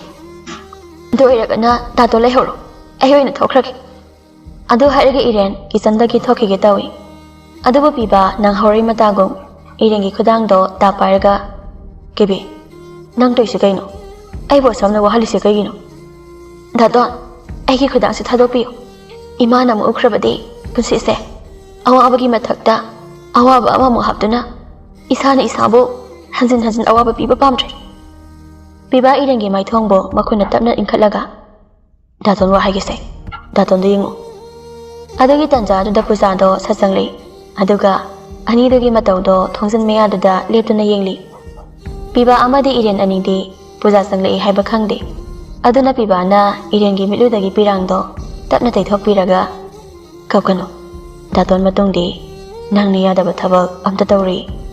"ꯑꯗꯨ ꯑꯣꯏꯔꯒꯅ ꯗꯥꯇꯣꯟ ꯂꯩꯍꯧꯔꯣ, ꯑꯩ ꯑꯣꯏꯅ ꯊꯣꯛꯈ꯭ꯔꯒꯦ꯫" ꯑꯗꯨ ꯍꯥꯏꯔꯒ ꯏꯔꯦꯟ ꯀꯤꯆꯟꯗꯒꯤ ꯊꯣꯛꯈꯤꯒꯦ ꯇꯧꯏ꯫ ꯑꯗꯨꯕꯨ ꯄꯤꯕꯥ ꯅꯪꯍꯧꯔꯣꯏ ꯃꯇꯥꯒꯨꯝ ꯏꯔꯦꯟꯒꯤ ꯈꯨꯗꯥꯡꯗꯣ ꯇꯥ ꯄꯥꯏꯔꯒ, "ꯀꯦꯕꯤ, ꯅꯪ ꯇꯧꯏꯁꯦ ꯀꯩꯅꯣ? ꯑꯩꯕꯨ ꯑꯁꯨꯝꯅ ꯋꯥꯍꯜꯂꯤꯁꯦ ꯀꯩꯒꯤꯅꯣ?" "ꯗꯥꯇꯣꯟ, ꯑꯩꯒꯤ ꯈꯨꯗꯥꯡꯁꯦ ꯊꯥꯗꯣꯛꯄꯤꯌꯨ꯫ ꯏꯃꯥꯅ ꯑꯃꯨꯛ ꯎꯈ꯭ꯔꯕꯗꯤ ꯄꯨꯟꯁꯤꯁꯦ ꯑꯋꯥꯕꯒꯤ ꯃꯊꯛꯇ ꯑꯋꯥꯕ ꯑꯃꯃꯨꯛ ꯍꯥꯞꯇꯨꯅ ꯏꯁꯥꯅ ꯏꯁꯥꯕꯨ ꯍꯟꯖꯤꯟ ꯍꯟꯖꯤꯟ ꯑꯋꯥꯕ ꯄꯤꯕ ꯄꯥꯝꯗ꯭ꯔꯦ꯫" ꯄꯤꯕꯥ ꯏꯔꯦꯟꯒꯤ ꯃꯥꯏꯊꯣꯡꯕꯨ ꯃꯈꯨꯠꯅ ꯇꯞꯅ ꯏꯟꯈꯠꯂꯒ, "ꯗꯥꯇꯣꯟ ꯋꯥ ꯍꯥꯏꯒꯦꯁꯦ, ꯗꯥꯇꯣꯟꯗꯣ ꯌꯦꯡꯉꯨ꯫" ꯑꯗꯨꯒꯤ ꯇꯥꯟꯖꯥꯗꯨꯗ ꯄꯨꯖꯥꯗꯣ ꯁꯠ ꯆꯪꯂꯛꯏ꯫ ꯑꯗꯨꯒ ꯑꯅꯤꯗꯨꯒꯤ ꯃꯇꯧꯗꯣ ꯊꯣꯡꯖꯤꯟ ꯃꯌꯥꯗꯨꯗ ꯂꯦꯞꯇꯨꯅ ꯌꯦꯡꯂꯤ꯫ ꯄꯤꯕꯥ ꯑꯃꯗꯤ ꯏꯔꯦꯟ ꯑꯅꯤꯗꯤ ꯄꯨꯖꯥ ꯆꯪꯂꯛꯏ ꯍꯥꯏꯕ ꯈꯪꯗꯦ꯫ ꯑꯗꯨꯅ ꯄꯤꯕꯥꯅ ꯏꯔꯦꯟꯒꯤ ꯃꯤꯠꯂꯨꯗꯒꯤ ꯄꯤꯔꯥꯡꯗꯣ ꯇꯞꯅ ꯇꯩꯊꯣꯛꯄꯤꯔꯒ, "ꯀꯞꯀꯅꯨ꯫ ꯗꯥꯇꯣꯟ ꯃꯇꯨꯡꯗꯤ ꯅꯪꯅ ꯌꯥꯗꯕ ꯊꯕꯛ ꯑꯝꯇ ꯇꯧꯔꯤ꯫